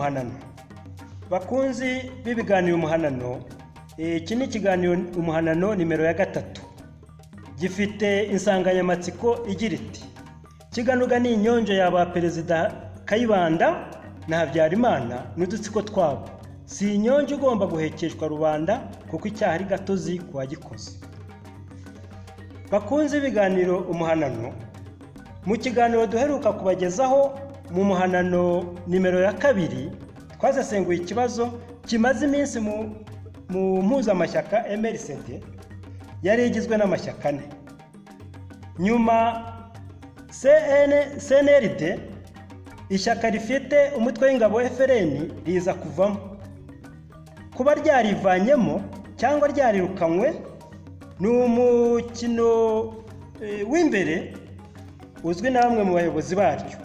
Umuhanano. Bakunzi b'ibiganiro Umuhanano, iki ni ikiganiro Umuhanano nimero ya 3, gifite insanganyamatsiko igira iti: "Kiganuga ni inyonjo ya Perezida Kayibanda na Habyarimana n'udutsiko twabo, si inyonjo igomba guhekeshwa rubanda kuko icyaha ari gatozi ku wagikoze." Bakunze ibiganiro Umuhanano, mu kiganiro duheruka kubagezaho mu Muhanano nimero ya 2, twasesenguye ikibazo kimaze iminsi mu mpuzamashyaka MRCD yari igizwe n'amashyaka ane. Nyuma CNRD, ishyaka rifite umutwe w'ingabo FLN, riza kuvamo. Kuba ryarivanyemo cyangwa ryarirukanywe ni umukino w'imbere uzwi na bamwe mu bayobozi baryo.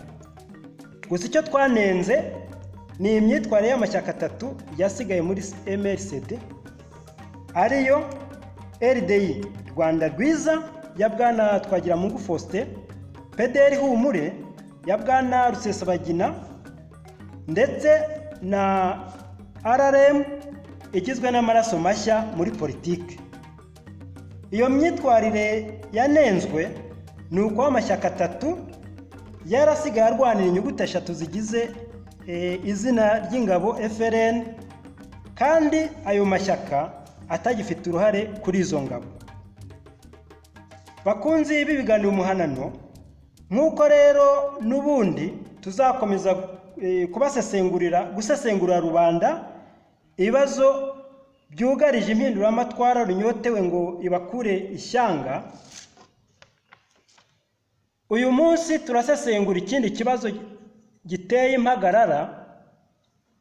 Gusa icyo twanenze ni imyitwarire y'amashyaka atatu yasigaye muri MRCD, ariyo RDI Rwanda Rwiza ya Bwana Twagiramungu Faustin, PDR Ihumure ya Bwana Rusesabagina, ndetse na RRM igizwe n'amaraso mashya muri politiki. Iyo myitwarire yanenzwe ni uko amashyaka atatu yarasigaye arwanira inyuguti eshatu zigize izina ry'ingabo FLN, kandi ayo mashyaka atagifite uruhare kuri izo ngabo. Bakunzi b'ibiganiro Umuhanano, nk'uko rero n'ubundi tuzakomeza kubasesengurira, gusesengurira rubanda ibibazo byugarije impinduramatwara runyotewe ngo ibakure ishyanga, uyu munsi turasesengura ikindi kibazo giteye impagarara,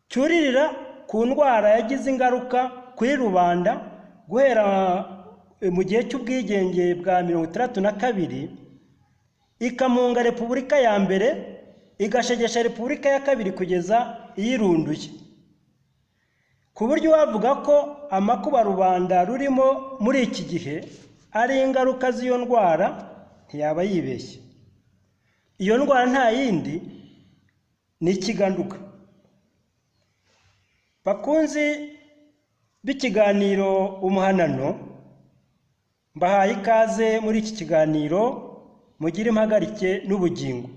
cyuririra ku ndwara yagize ingaruka kuri rubanda guhera mu gihe cy'ubwigenge bwa 62, ikamunga Repubulika ya mbere, igashegesha Repubulika ya kabiri, kugeza iyirunduye, ku buryo wavuga ko amakuba rubanda rurimo muri iki gihe ari ingaruka z'iyo ndwara ntiyaba yibeshye. Iyo ndwara nta yindi, ni ikiganduga. Bakunzi b'ikiganiro Umuhanano, mbahaye ikaze muri iki kiganiro. Mugire impagarike n'ubugingo.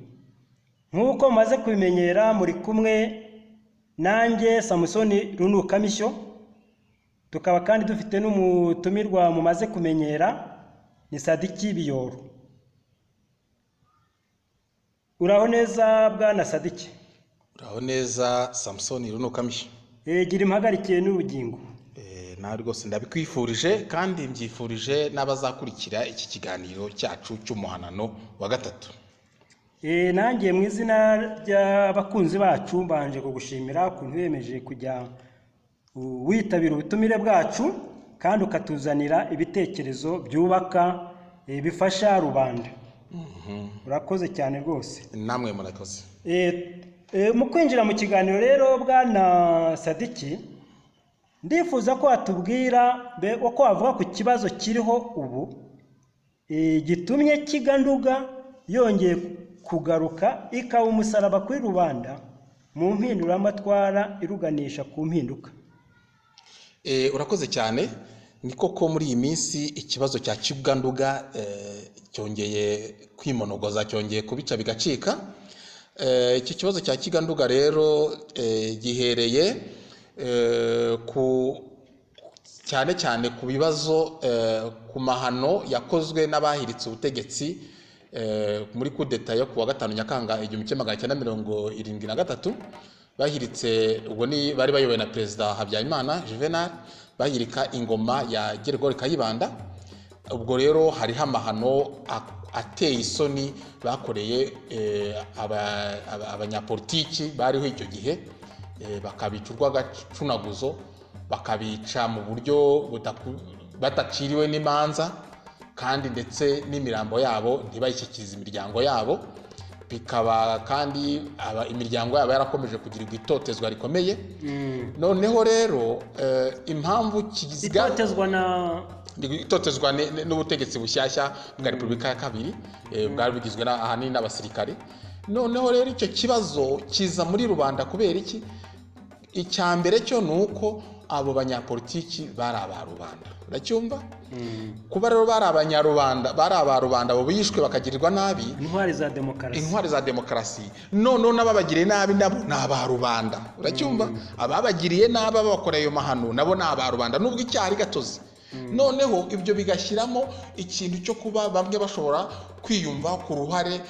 Nk'uko mumaze kubimenyera, muri kumwe nanjye Samusoni Runukamishyo, tukaba kandi dufite n'umutumirwa mumaze kumenyera, ni Sadiki Biyoro. Uraho neza, Bwana Sadiki? Uraho neza, Samusoni Runukamishyo. Gira impagarike n'ubugingo. Nawe rwose ndabikwifurije, kandi mbyifurije n'abazakurikira iki kiganiro cyacu cy'Umuhanano wa 3. Nanjye mu izina ry'abakunzi bacu mbanje kugushimira ukuntu wiyemeje kujya witabira ubutumire bwacu kandi ukatuzanira ibitekerezo byubaka, bifasha rubanda. Urakoze cyane rwose. Namwe murakoze. Mu kwinjira mu kiganiro rero, Bwana Sadiki, ndifuza ko watubwira ko wavuga ku kibazo kiriho ubu gitumye Kiganduga yongeye kugaruka ikaba umusaraba kuri rubanda mu mpinduramatwara iruganisha ku mpinduka. Urakoze cyane. Ni koko, muri iyi minsi ikibazo cya Kiganduga cyongeye kwimonogoza, cyongeye kubica bigacika. Iki kibazo cya Kiganduga rero gihereye ku cyane cyane ku bibazo, ku mahano yakozwe n'abahiritse ubutegetsi muri kudeta yo ku wa 5 Nyakanga 1973. Bahiritse, ubwo ni bari bayobowe na Perezida Habyarimana Juvenal, bahirika ingoma ya Geregori Kayibanda. Ubwo rero hariho amahano ateye isoni bakoreye abanyapolitiki bariho icyo gihe, bakabica urw'agacunaguzo, bakabica mu buryo badaciriwe n'imanza, kandi ndetse n'imirambo yabo ntibayishyikirize imiryango yabo. Bikaba kandi imiryango yabo yarakomeje kugirirwa itotezwa rikomeye. Noneho rero impamvu itotezwa na itotezwa n'ubutegetsi bushyashya bwa Repubulika ya kabiri, bwari bugizwe ahanini n'abasirikare. Noneho rero icyo kibazo kiza muri rubanda kubera iki? Icya mbere cyo ni uko abo banyapolitiki bari aba rubanda, uracyumva? Kuba rero bari abanyarubanda, bari aba rubanda, abo bishwe bakagirirwa nabi, Intwari za demokarasi. Intwari za demokarasi. Noneho n'ababagiriye nabi nabo ni aba rubanda, uracyumva? Ababagiriye nabi, ababakoreye ayo mahano, nabo ni aba rubanda, nubwo icyaha ari gatozi. Noneho ibyo bigashyiramo ikintu cyo kuba bamwe bashobora kwiyumva ku ruhare,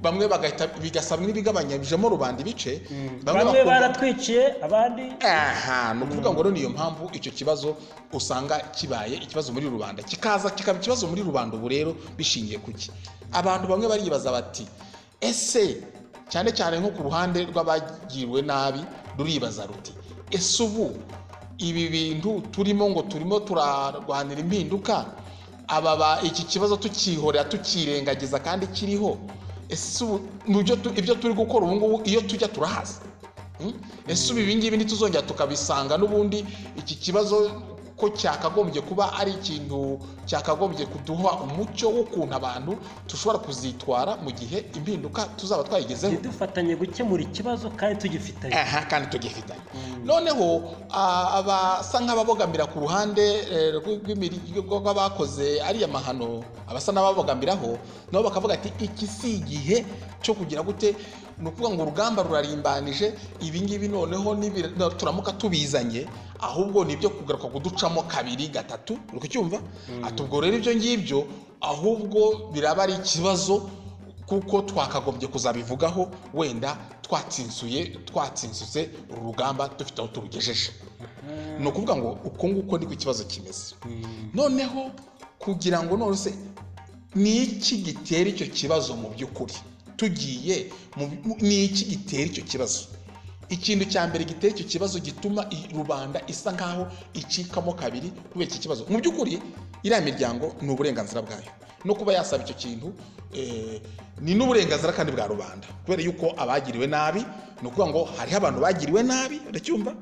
bamwe bagahita bigasa n'ibigabanyijemo rubanda ibice. Bamwe bakumva- baratwiciye abandi. Aha ni ukuvuga ngo rero niyo mpamvu icyo kibazo usanga kibaye ikibazo muri rubanda, kikaza kikaba ikibazo muri rubanda. Ubu rero bishingiye ku ki? Abantu bamwe baribaza bati: ese, cyane cyane nko ku ruhande rw'abagiriwe nabi, ruribaza ruti: ese ubu ibi bintu turimo, ngo turimo turarwanira impinduka, aba iki kibazo tukihorera, tukirengagiza kandi kiriho, ese ubu mu byo ibyo turi gukora ubu ngubu, iyo tujya turahazi? Ese ubu ibi ngibi ntituzongera tukabisanga n'ubundi? Iki kibazo ko cyakagombye kuba ari ikintu cyakagombye kuduha umucyo w'ukuntu abantu dushobora kuzitwara mu gihe impinduka tuzaba twayigezeho. Ntidufatanye gukemura ikibazo kandi tugifitanye. Aha, kandi tugifitanye. Noneho abasa nk'ababogamira ku ruhande rw'abakoze ariya mahano, abasa n'ababogamiraho nabo bakavuga ati: iki si igihe cyo kugira gute? Ni ukuvuga ngo urugamba rurarimbanije, ibi ngibi noneho turamuka tubizanye, ahubwo ni ibyo kugaruka kuducamo kabiri, gatatu, uri kucyumva? Ati: ubwo rero ibyo ngibyo ahubwo biraba ari ikibazo, kuko twakagombye kuzabivugaho wenda twatsinsuye uru rugamba, dufite aho turugejeje. Ni ukuvuga ngo uko nguko niko ikibazo kimeze. Noneho kugira ngo none se ni iki gitera icyo kibazo? Mu by'ukuri tugiye ni iki gitera icyo kibazo? Ikintu cya mbere gitera icyo kibazo, gituma rubanda isa nkaho icikamo kabiri kubera iki kibazo, mu by'ukuri iriya miryango ni uburenganzira bwayo no kuba yasaba icyo kintu, ni n'uburenganzira kandi bwa rubanda, kubera yuko abagiriwe nabi, ni ukuvuga ngo hariho abantu bagiriwe nabi, uracyumva?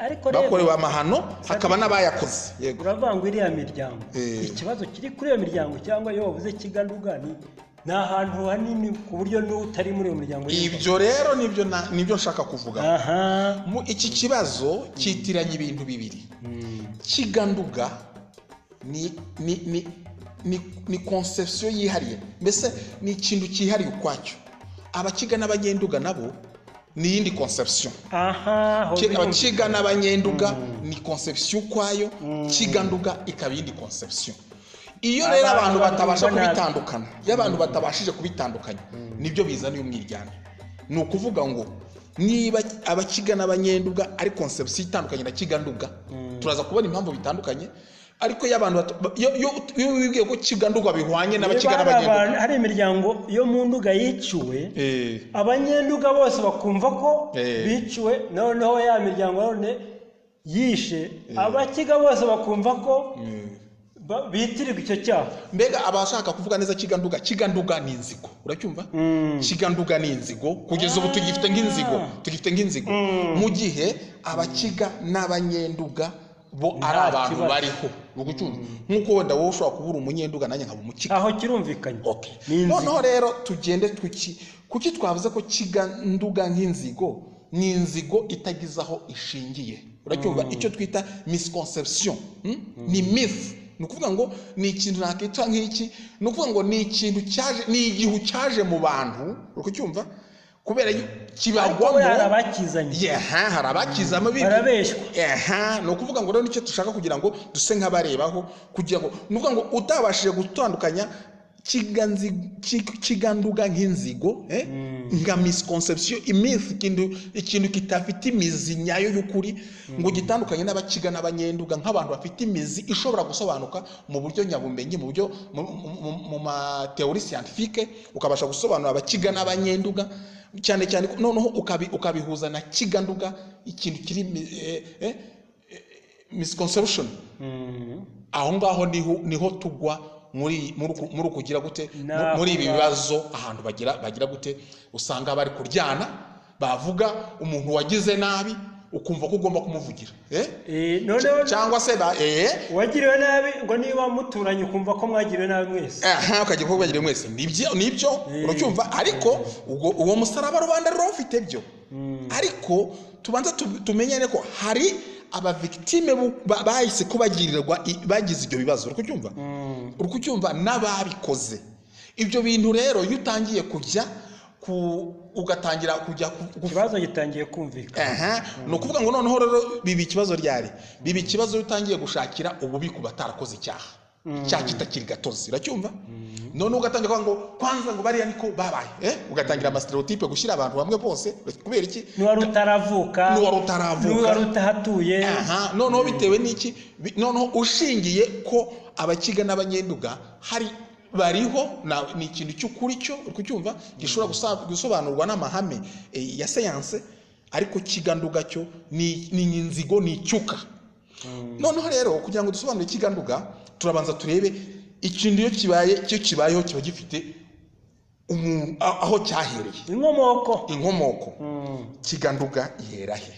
Ariko rero Bakorewe amahano, hakaba n'abayakoze, yego. Uravuga ngo iriya miryango, ikibazo kiri kuri iyo miryango, cyangwa iyo wavuze Kiganduga ni ahantu hanini ku buryo n'utari muri uyu muryango yumva. Ibyo rero nibyo nshaka kuvuga. Mu iki kibazo cyitiranya ibintu bibiri. Kiganduga ni conception yihariye, mbese ni ikintu cyihariye ukwacyo. Abakiga n'Abanyenduga nabo ni iyindi conception. Aha ho birumvikana. Abakiga n'Abanyenduga ni conception ukwayo, Kiganduga ikaba iyindi conception. Iyo rero Abantu abantu batabasha babyumva nabi. kubitandukana, iyo abantu batabashije kubitandukanya, nibyo bizana umwiryane. Ni ukuvuga ngo niba Abakiga n'Abanyenduga ari conception itandukanye na Kiganduga, turaza kubona impamvu bitandukanye, ariko iyo abantu iyo wibwiye ko Kiganduga bihwanye n'Abakiga Niba hari n'Abanyenduga, hari imiryango yo mu Nduga yiciwe, Abanyenduga bose bakumva ko biciwe, noneho ya miryango none yishe, Abakiga bose bakumva ko bitirirwa icyo cyaha. Mbega abashaka kuvuga neza Kiganduga, Kiganduga ni inzigo, uracyumva? Kiganduga ni inzigo, kugeza ubu tugifite nk'inzigo, tugifite nk'inzigo, mu gihe Abakiga n'Abanyenduga bo ari Nta abantu kibazo. bariho. Ni ugucyumva nk'uko wenda wowe ushobora kuba uri Umunyenduga, nanjye nkaba Umukiga. Aho kirumvikanye. Okay. Ni inzigo. Noneho rero tugende tuki kuki twavuze ko Kiganduga nk'inzigo ni inzigo itagize aho ishingiye, uracyumva? Icyo twita misconception, Ni myth, ni ukuvuga ngo ni ikintu nakita nk'iki, ni ukuvuga ngo ni ikintu cyaje, ni igihu cyaje mu bantu, uri kucyumva? Kubera Ariko kibagwamo. buriya hari abakizanye. Yeah, hari abakizamo Barabeshywa. Aha, ni ukuvuga ngo rero nicyo dushaka kugira ngo duse nk'abarebaho, kugira ngo, ni ukuvuga ngo utabashije gutandukanya Kiganduga nk'inzigo, nka misconception, myth, ikintu kitafite imizi nyayo y'ukuri, ngo gitandukanye n'Abakiga n'Abanyenduga nk'abantu bafite imizi ishobora gusobanuka mu buryo nyabumenyi, mu buryo mu ma théorie scientifique, ukabasha gusobanura Abakiga n'Abanyenduga cyane cyane, noneho ukabihuza na Kiganduga, ikintu kiri misconception. Aho ngaho niho tugwa muri ukugira gute, Naho muri ibi ngaho. bibazo, ahantu bagira gute, usanga bari kuryana, bavuga umuntu wagize nabi ukumva ko ugomba kumuvugira, eh? Noneho Cyangwa se uwagiriwe nabi, ngo niba muturanye ukumva ko mwagiriwe nabi mwese. Aha, ukajya kuvuga mwese, nibyo, nibyo, uracyumva? Ariko ubwo uwo musaraba rubanda rurawufite byo. Ariko tubanza tumenyane ko hari abavictime bahise ko bagirirwa bagize ibyo bibazo, uri kucyumva? Uri kucyumva? N'ababikoze ibyo bintu rero, iyo utangiye kujya ku ugatangira kujya Ikibazo gitangiye kumvikana. Aha, ni ukuvuga ngo noneho rero biba ikibazo ryari? Biba ikibazo iyo utangiye gushakira ububi ku batarakoze icyaha, icyaha kitakiri gatozi, uracyumva? Noneho ugatangira kuvuga ngo kwanza ngo bariya niko babaye, ugatangira amastéréotypes, gushyira abantu bamwe bose. Kubera iki? N'uwari utaravuka. N'uwari utaravuka. N'uwari utahatuye. Aha, noneho bitewe n'iki? Noneho ushingiye ko Abakiga n'Abanyenduga hari bariho, ni ikintu cy'ukuri cyo, uri kucyumva, gishobora gusobanurwa n'amahame ya siyanse, ariko Kiganduga cyo ni inzigo, ni icyuka. Noneho rero kugira ngo dusobanure Kiganduga, turabanza turebe ikintu iyo kibaye, cyo kibayeho kiba gifite aho cyahereye. Inkomoko. Inkomoko. Kiganduga ihera he?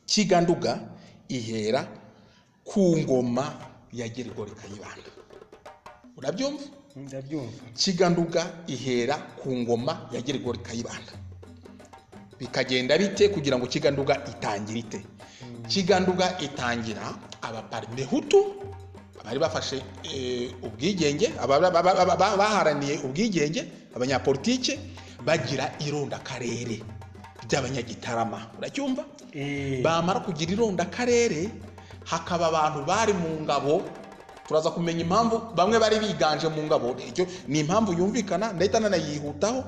Kiganduga ihera ku ngoma ya Gerigori Kayibanda, urabyumva? Ndabyumva. Kiganduga ihera ku ngoma ya Gerigori Kayibanda. Bikagenda bite kugira ngo Kiganduga itangire ite? Kiganduga itangira Abaparimehutu bari bafashe ubwigenge, baharaniye ubwigenge, abanyapolitike bagira irondakarere ry'Abanyagitarama, uracyumva? Eh. Bamara kugira irondakarere, hakaba abantu bari mu ngabo. Turaza kumenya impamvu bamwe bari biganje mu ngabo, icyo ni impamvu yumvikana, ndahita nanayihutaho.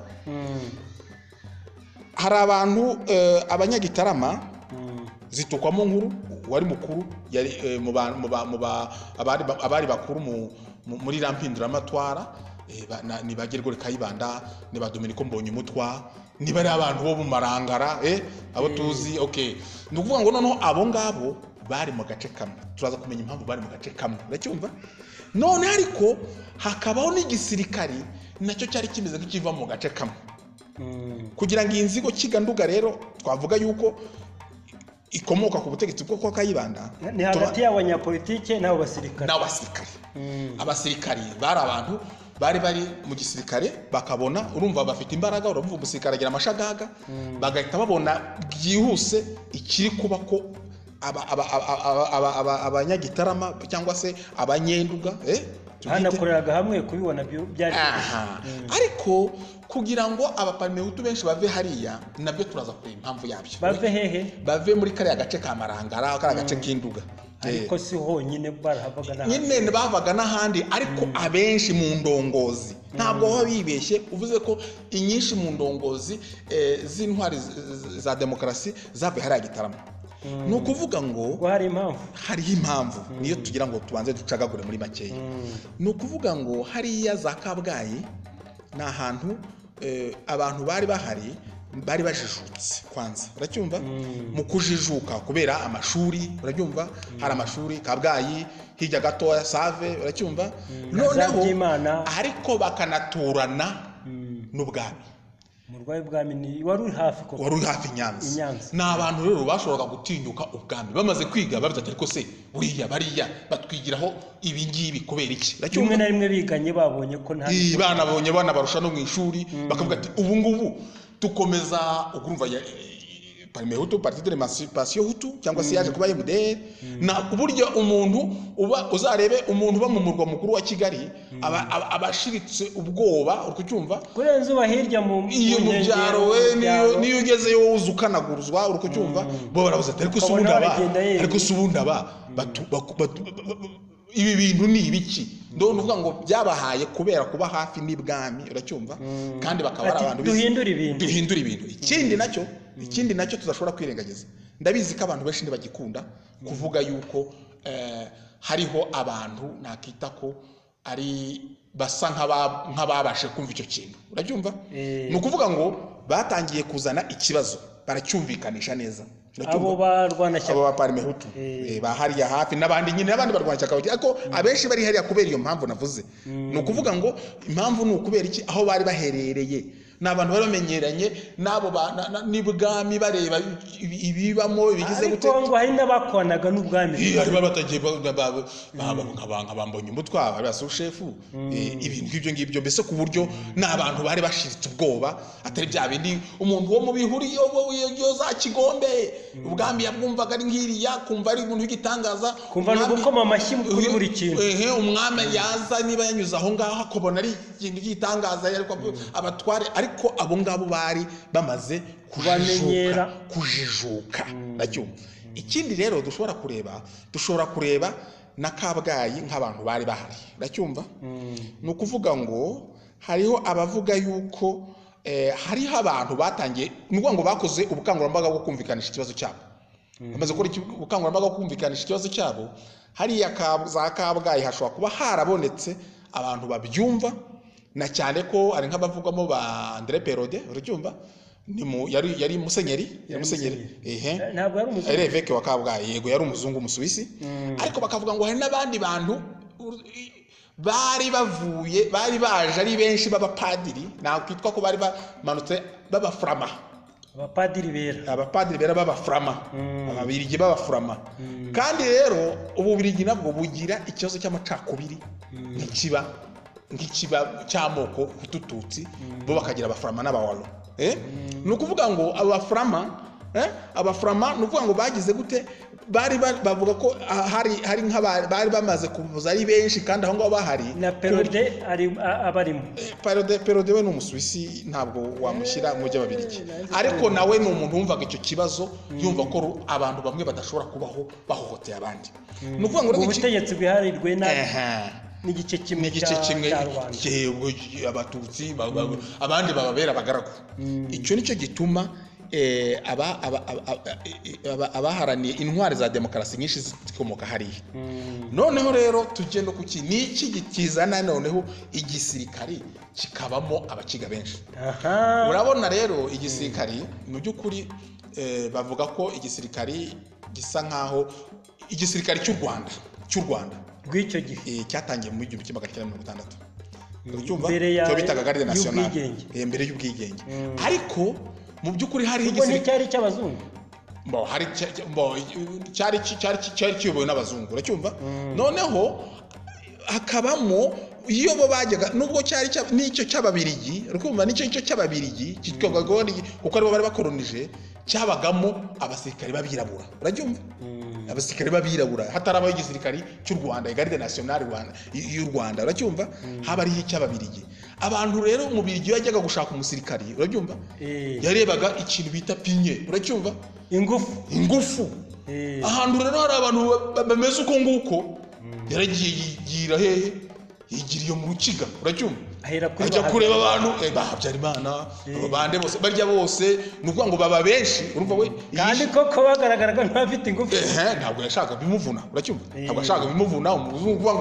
Hari abantu, Abanyagitarama zitukwamo nkuru, wari mukuru yari mu ba- mu ba- mu ba- abari bakuru muri iriya mpinduramatwara, ni ba Gerigori Kayibanda, ni ba Dominiko Mbonyumutwa, ni bari abantu bo mu Marangara, abo tuzi. Okay, ni ukuvuga ngo noneho abo ngabo bari mu gace kamwe, turaza kumenya impamvu bari mu gace kamwe, uracyumva? None ariko hakabaho n'igisirikari nacyo cyari kimeze nk'ikiva mu gace kamwe. Kugira ngo iyi nzigo Kiganduga rero twavuga yuko ikomoka ku butegetsi bwo kwa Kayibanda. Ni hagati y'abanyapolitike n'abo basirikare. N'abasirikare. Abasirikari bari abantu bari mu gisirikare, bakabona, urumva bafite imbaraga, urumva umusirikare agira amashagaga, bagahita babona byihuse ikiri kuba, ko Abanyagitarama cyangwa se Abanyenduga, tubyite. Banakoreraga hamwe, kubibona byari Aha. Ariko kugira ngo Abaparimehutu benshi bave hariya, nabyo turaza kureba impamvu yabyo. Bave hehe? Bave muri kariya gace ka Marangara, kariya gace k'Induga. Ariko si honyine, barahavaga n'ahandi. Nyine bavaga n'ahandi, ariko abenshi mu ndongozi, ntabwo baba bibeshye uvuze ko inyinshi mu ndongozi z'intwari za demokarasi zavuye hariya Gitarama. Ni ukuvuga ngo Ubwo hari impamvu. Hariho impamvu, niyo tugira ngo tubanze ducagagure muri makeya. Ni ukuvuga ngo hariya za Kabgayi ni ahantu abantu bari bahari bari bajijutse kwanza, uracyumva? Mu kujijuka kubera amashuri, urabyumva, hari amashuri Kabgayi, hirya gatoya Save, uracyumva? Na za Byimana. Ariko bakanaturana n'ubwami. Umurwayi bwami ni wari uri hafi koko. Wari uri hafi i Nyanza. I Nyanza. Ni abantu rero bashoboraga gutinyuka ubwami bamaze kwiga, bavuze ati: "Ariko se buriya bariya batwigiraho ibi ngibi kubera iki?" Rimwe na rimwe biganye babonye ko nta Ii, banabonye banabarusha no mu ishuri, bakavuga ati: "Ubu ngubu dukomeza." Urumva Parmehutu, Parti de l'Emancipation Hutu, cyangwa se yaje kuba MDR, na burya umuntu uba, uzarebe umuntu uba mu murwa mukuru wa Kigali aba ashiritse ubwoba, uri kucyumva? Kurenza uba hirya mu Iyo mu nkengero, byaro we mu niyo byaro. Niyo ugezeyo wowe uza ukanaguruzwa, uri kucyumva? Bo barabuze ati: "Ariko se Ukabona ubundi aba baragenda yemye. Ariko se ubundi aba ibi bintu ni ibiki?" Ndabona uvuga ngo byabahaye kubera kuba hafi n'ibwami, uracyumva? Kandi bakaba ari Ati, abantu "Duhindure ibintu." Duhindure ibintu. Ikindi nacyo tudashobora kwirengagiza, ndabizi ko abantu benshi ntibagikunda kuvuga yuko hariho abantu nakita ko ari basa nk'ababashe kumva icyo kintu, urabyumva? Eh. Ni ukuvuga ngo batangiye kuzana ikibazo, baracyumvikanisha neza, uracyumva? Abo barwanashyaka. Abo ba Parmehutu. Eh. Ba hariya hafi n'abandi nyine, n'abandi barwanashyaka, ariko abenshi bari hariya kubera iyo mpamvu navuze. Ni ukuvuga ngo impamvu ni ukubera iki? Aho bari baherereye. Ni abantu bari bamenyeranye n'abo n'ibwami, bareba ibibamo ibigize gute. Ariko ngo hari n'abakoranaga n'ubwami. Hari batagiye nka bambonye umutwa, bari ba sushefu, ibintu nk'ibyo ngibyo, mbese ku buryo ni abantu bari bashiritse ubwoba, atari bya bindi umuntu wo mu bihuru iyo za Kigombe, ubwami yabwumvaga ari nk'iriya, kumva ari umuntu w'igitangaza. Kumva ni ugukoma amashyi kuri buri kintu. Umwami yaza, niba yanyuze aho ngaho, akabona ari ikintu cy'igitangaza, ariko abatware, ariko abo ngabo bari bamaze Kubamenyera. kujijuka, ndacyumva. Ikindi rero dushobora kureba na Kabgayi nk'abantu bari bahari, ndacyumva. Ni ukuvuga ngo hariho abavuga yuko hariho abantu batangiye, ni ukuvuga ngo bakoze ubukangurambaga bwo kumvikanisha ikibazo cyabo. Bamaze gukora ubukangurambaga bwo kumvikanisha ikibazo cyabo hariya za Kabgayi, hashobora kuba harabonetse abantu babyumva, na cyane ko hari nk'abavugwamo ba André Perraudin, urabyumva, ni mu yari musenyeri, ehe. Ntabwo yari umuzungu? Yari évêque wa Kabgayi, yego, yari umuzungu, umusuwisi. Ariko bakavuga ngo hari n'abandi bantu bari bavuye, bari baje ari benshi, b'abapadiri, nakwitwa ko bari bamanutse, b'abafurama. Abapadiri bera. Abapadiri bera b'abafurama, Ababirigi b'abafurama. Kandi rero Ububirigi nabwo bugira ikibazo cy'amacakubiri nk'ikiba cy'amoko Hutu-Tutsi, bo bakagira Abafurama n'Abawalo. Ni ukuvuga ngo abo bafurama, abafurama, ni ukuvuga ngo bagize gute, bari bavuga ko hari nk'aba bari bamaze kuvuza ari benshi, kandi aho ngaho bahari. Na Perraudin ari abarimo? Perraudin we ni Umusuwisi, ntabwo wamushyira mu by'Ababirigi, ariko nawe ni umuntu wumvaga icyo kibazo, yumva ko abantu bamwe badashobora kubaho bahohoteye abandi. Ni ukuvuga ngo rero Ubutegetsi bwiharirwe n'igice kimwe n'igice kimwe cya rubanda. Yego, Abatutsi abandi bababera abagaragu. Icyo nicyo gituma abaharaniye intwari za demokarasi nyinshi zikomoka hariya. Noneho rero tujye no kuki, ni iki kizana noneho igisirikari kikabamo Abakiga benshi? Urabona rero igisirikari mu by'ukuri, bavuga ko igisirikari gisa nkaho igisirikari cy'u Rwanda rw'icyo gihe cyatangiye mu 1960, uracyumva? Mbere Cyo bitaga Garde nationale. y'ubwigenge. Mbere y'ubwigenge, ariko mu by'ukuri hariho Ubwo igisirikare nticyari cy'abazungu? Bo, hari bo, cyari kiyobowe n'abazungu, uracyumva? Noneho hakabamo iyo bo bajyaga, nubwo cyari n'icyo cy'Ababirigi, urakumva, n'icyo cyo cy'Ababirigi cyitwaga kuko aribo bari bakoronije, cyabagamo abasirikare b'abirabura, uracyumva? Abasirikare b'abirabura hatarabaho igisirikari cy'u Rwanda, Garde nationale Rwanda y'u Rwanda, uracyumva, haba ariho icy'Ababirigi. Abantu rero, Umubirigi iyo yajyaga gushaka umusirikari, urabyumva, yarebaga ikintu bita pinye, uracyumva? Ingufu. Ingufu. Ahantu rero hari abantu bameze uko nguko, yaragiye yigira hehe? Yigira iyo mu Rukiga, uracyumva? Ahera kuri Ajya ba kureba abantu, ba Habyarimana, abo bande bose, barya bose, ni ukuvuga ngo baba benshi, urumva we. Kandi koko bagaragaraga nk'abafite ingufu. Ehe, ntabwo yashaka bimuvuna, uracyumva? Ntabwo yashaka bimuvuna umuzungu kuvuga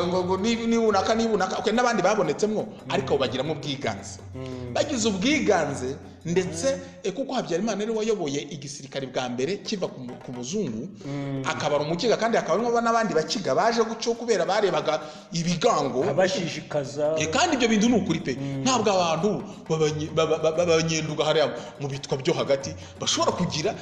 ngo nibunaka nibunaka, okay, n'abandi babonetsemwo, ariko bagiramo ubwiganze, bagize ubwiganze ndetse kuko Habyarimana ari wayoboye igisirikare bwa mbere kiva ku muzungu, akaba ari Umukiga, kandi hakaba harimo n'abandi Bakiga baje gutyo kubera barebaga ibigango. Abashishikaza. Kandi ibyo bintu ni ukuri pe, ntabwo abantu b'Abanyenduga hariya mu bitwa byo hagati bashobora kugira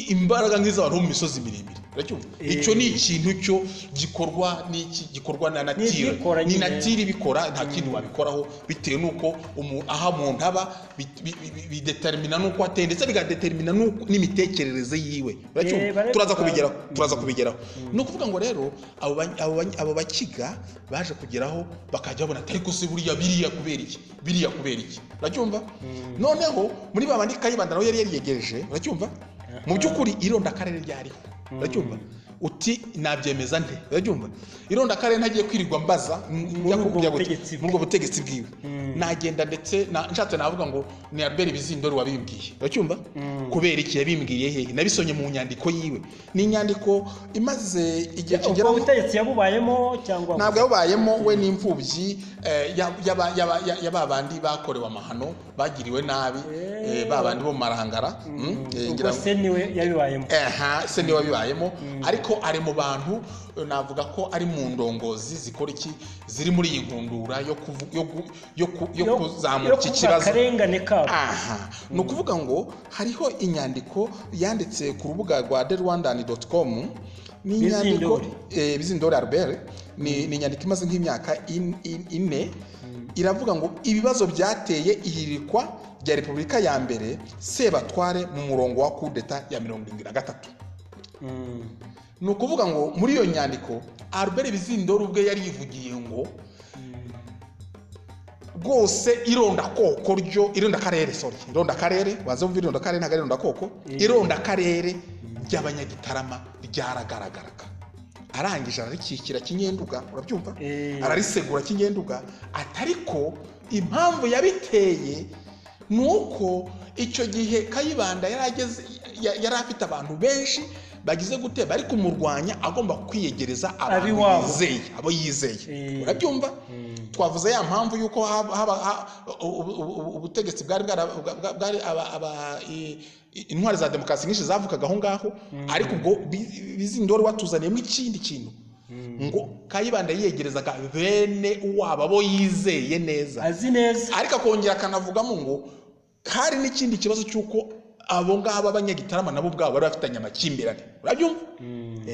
imbaraga nk'iz'abantu bo mu misozi miremire, uracyumva? Icyo ni ikintu cyo gikorwa n'iki, gikorwa na nature. N'ibyikora Ni nyine. nature ibikora, nta kindi wabikoraho, bitewe n'uko aho umuntu aba bidetermina n'uko ateye, ndetse bigadetermina n'imitekerereze yiwe, uracyumva? Turaza kubigeraho, turaza kubigeraho. Ni ukuvuga ngo rero abo Bakiga baje kugeraho bakajya babona ati: "Ariko se buriya biriya kubera iki, biriya kubera iki?" Uracyumva? Noneho muri ba bandi Kayibanda nawe yari yariyegereje, uracyumva? Mu by'ukuri irondakarere ryariho, uracyumva? Uti nabyemeza nte? Urabyumva? Irondakarere ntagiye kwirirwa mbaza njya Muri ubwo kujya gute? butegetsi bwe. Muri ubwo butegetsi bwiwe nagenda, ndetse nshatse navuga ngo ni Albert Bizindori wabimbwiye, uracyumva? Kubera iki? Yabimbwiye hehe? Nabisomye mu nyandiko yiwe, ni inyandiko imaze igihe Ubwo kigera butegetsi yabubayemo cyangwa? Ntabwo yabubayemo. We n'imfubyi ya ba bandi bakorewe amahano, bagiriwe nabi, ba bandi bo mu Marangara, Ubwo ngira se niwe yabibayemo? Aha se niwe wabibayemo, ariko Ariko ari mu bantu, navuga ko ari mu ndongozi zikora iki, ziri muri iyi nkundura yo yo kuzamura iki kuvuga kibazo. Akarengane kabo. Aha ni ukuvuga ngo hariho inyandiko yanditse ku rubuga rwa therwandan.com, ni inyandiko Bizindori. Bizindori Albert, ni inyandiko imaze nk'imyaka 4, iravuga ngo ibibazo byateye ihirikwa rya Repubulika ya mbere Sebatware mu murongo wa kudeta ya 73. Ni ukuvuga ngo muri iyo nyandiko Albert Bizindori ubwe yari yivugiye ngo rwose irondakoko ryo, irondakarere, sorry, irondakarere, waza wumva irondakarere, ntabwo ari irondakoko, irondakarere ry'Abanyagitarama ryaragaragaraga. Arangije ararikikira Kinyenduga, urabyumva? Ararisegura Kinyenduga, atariko impamvu yabiteye ni uko icyo gihe Kayibanda yari ageze, yari afite abantu benshi bagize gute, bari kumurwanya, agomba kwiyegereza abantu Ab'iwabo. yizeye, abo yizeye. Urabyumva? Twavuze ya mpamvu y'uko haba ubutegetsi bwari bwari intwari za demokarasi nyinshi zavukaga aho ngaho. Ariko ubwo Bizindori watuzaniyemo ikindi kintu, ngo Kayibanda yiyegerezaga bene wabo, abo yizeye neza, azi neza. Ariko akongera akanavugamo ngo hari n'ikindi kibazo cy'uko abo ngabo Abanyagitarama nabo ubwabo bari bafitanye amakimbirane, urabyumva?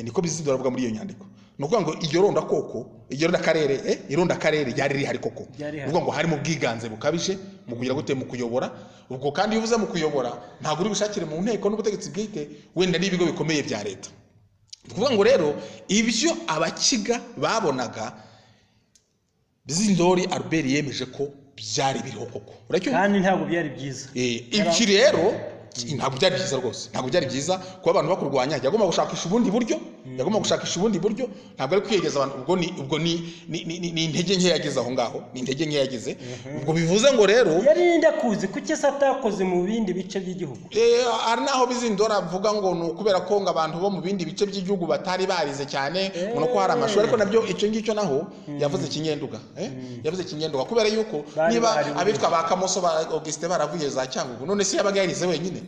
Niko Bizindori avuga muri iyo nyandiko. Ni ukuvuga ngo iryo rondakoko, iryo rondakarere, irondakarere ryari rihari koko. Ryari Ni rihari. ukuvuga ngo harimo ubwiganze bukabije mu kugira gute, mu kuyobora. Ubwo kandi iyo uvuze mu kuyobora, ntabwo uri bushakire mu nteko n'ubutegetsi bwite, wenda n'ibigo bikomeye bya leta. Ni ukuvuga ngo rero ibyo Abakiga babonaga, Bizindori Albert yemeje ko byari biriho koko, uracyumva? Kandi ntabwo byari byiza. Iki rero ntabwo byari byiza rwose, ntabwo byari byiza kuba abantu bakurwanya. Yagomba gushakisha ubundi buryo, yagomba gushakisha ubundi buryo, ntabwo ari kwiyegeza abantu. Ubwo ni intege nke yagize aho ngaho, ni intege nke yagize. Ubwo bivuze ngo rero Yari ndakuzi, kuki se atakoze mu bindi bice by'igihugu? Hari n'aho Bizindora avuga ngo ni ukubera ko ngo abantu bo mu bindi bice by'igihugu batari barize cyane, ngo nuko hari amashuri. Ariko nabyo icyo ngicyo naho yavuze Kinyenduga, yavuze Kinyenduga kubera yuko Bari niba bahari buri abitwa ba Kamoso, ba Augustin baravuye za Cyangugu, none se yabaga yarize wenyine?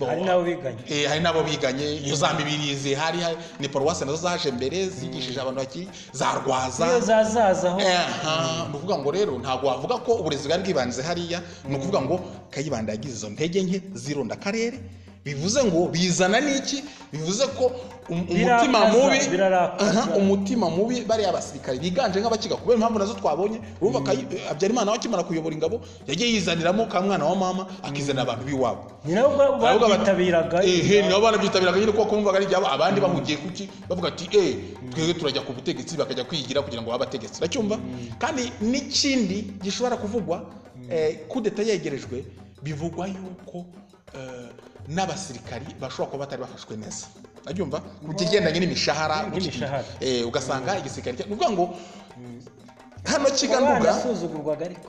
Hari n'abo biganye. Hari n'abo biganye. Iyo za Mibirizi, hari ni paruwasi nazo zaje mbere zigishije abantu bakiri za Rwaza. Iyo zazazaho. Aha, ni ukuvuga ngo rero ntabwo wavuga ko uburezi bwari bwibanze hariya. Ni ukuvuga ngo Kayibanda yagize izo ntege nke zironda akarere, bivuze ngo bizana n'iki? Bivuze ko umutima Birakaza, mubi birarakaza. Aha, umutima mubi bariya basirikare biganje nk'Abakiga, kubera impamvu nazo twabonye. Urumva Habyarimana we akimara kuyobora ingabo yagiye yizaniramo ka mwana wa mama, akizanira abantu b'iwabo. Ni nabo Baravuga bati- babyitabiraga. Ehe, ni nabo banabyitabiraga nyine, kuko kumvaga ari ibyabo. Abandi bahugiye kuki, bavuga ati twebwe turajya ku butegetsi, bakajya kwigira kugira ngo babe abategetsi, uracyumva? Kandi n'ikindi gishobora kuvugwa, kudeta yegerejwe, bivugwa yuko n'abasirikari bashobora kuba batari bafashwe neza, urabyumva, ku kigendanye n'imishahara. Nk'imishahara. Ugasanga igisirikare ni ukuvuga ngo hano Kiganduga Banasuzugurwaga ariko.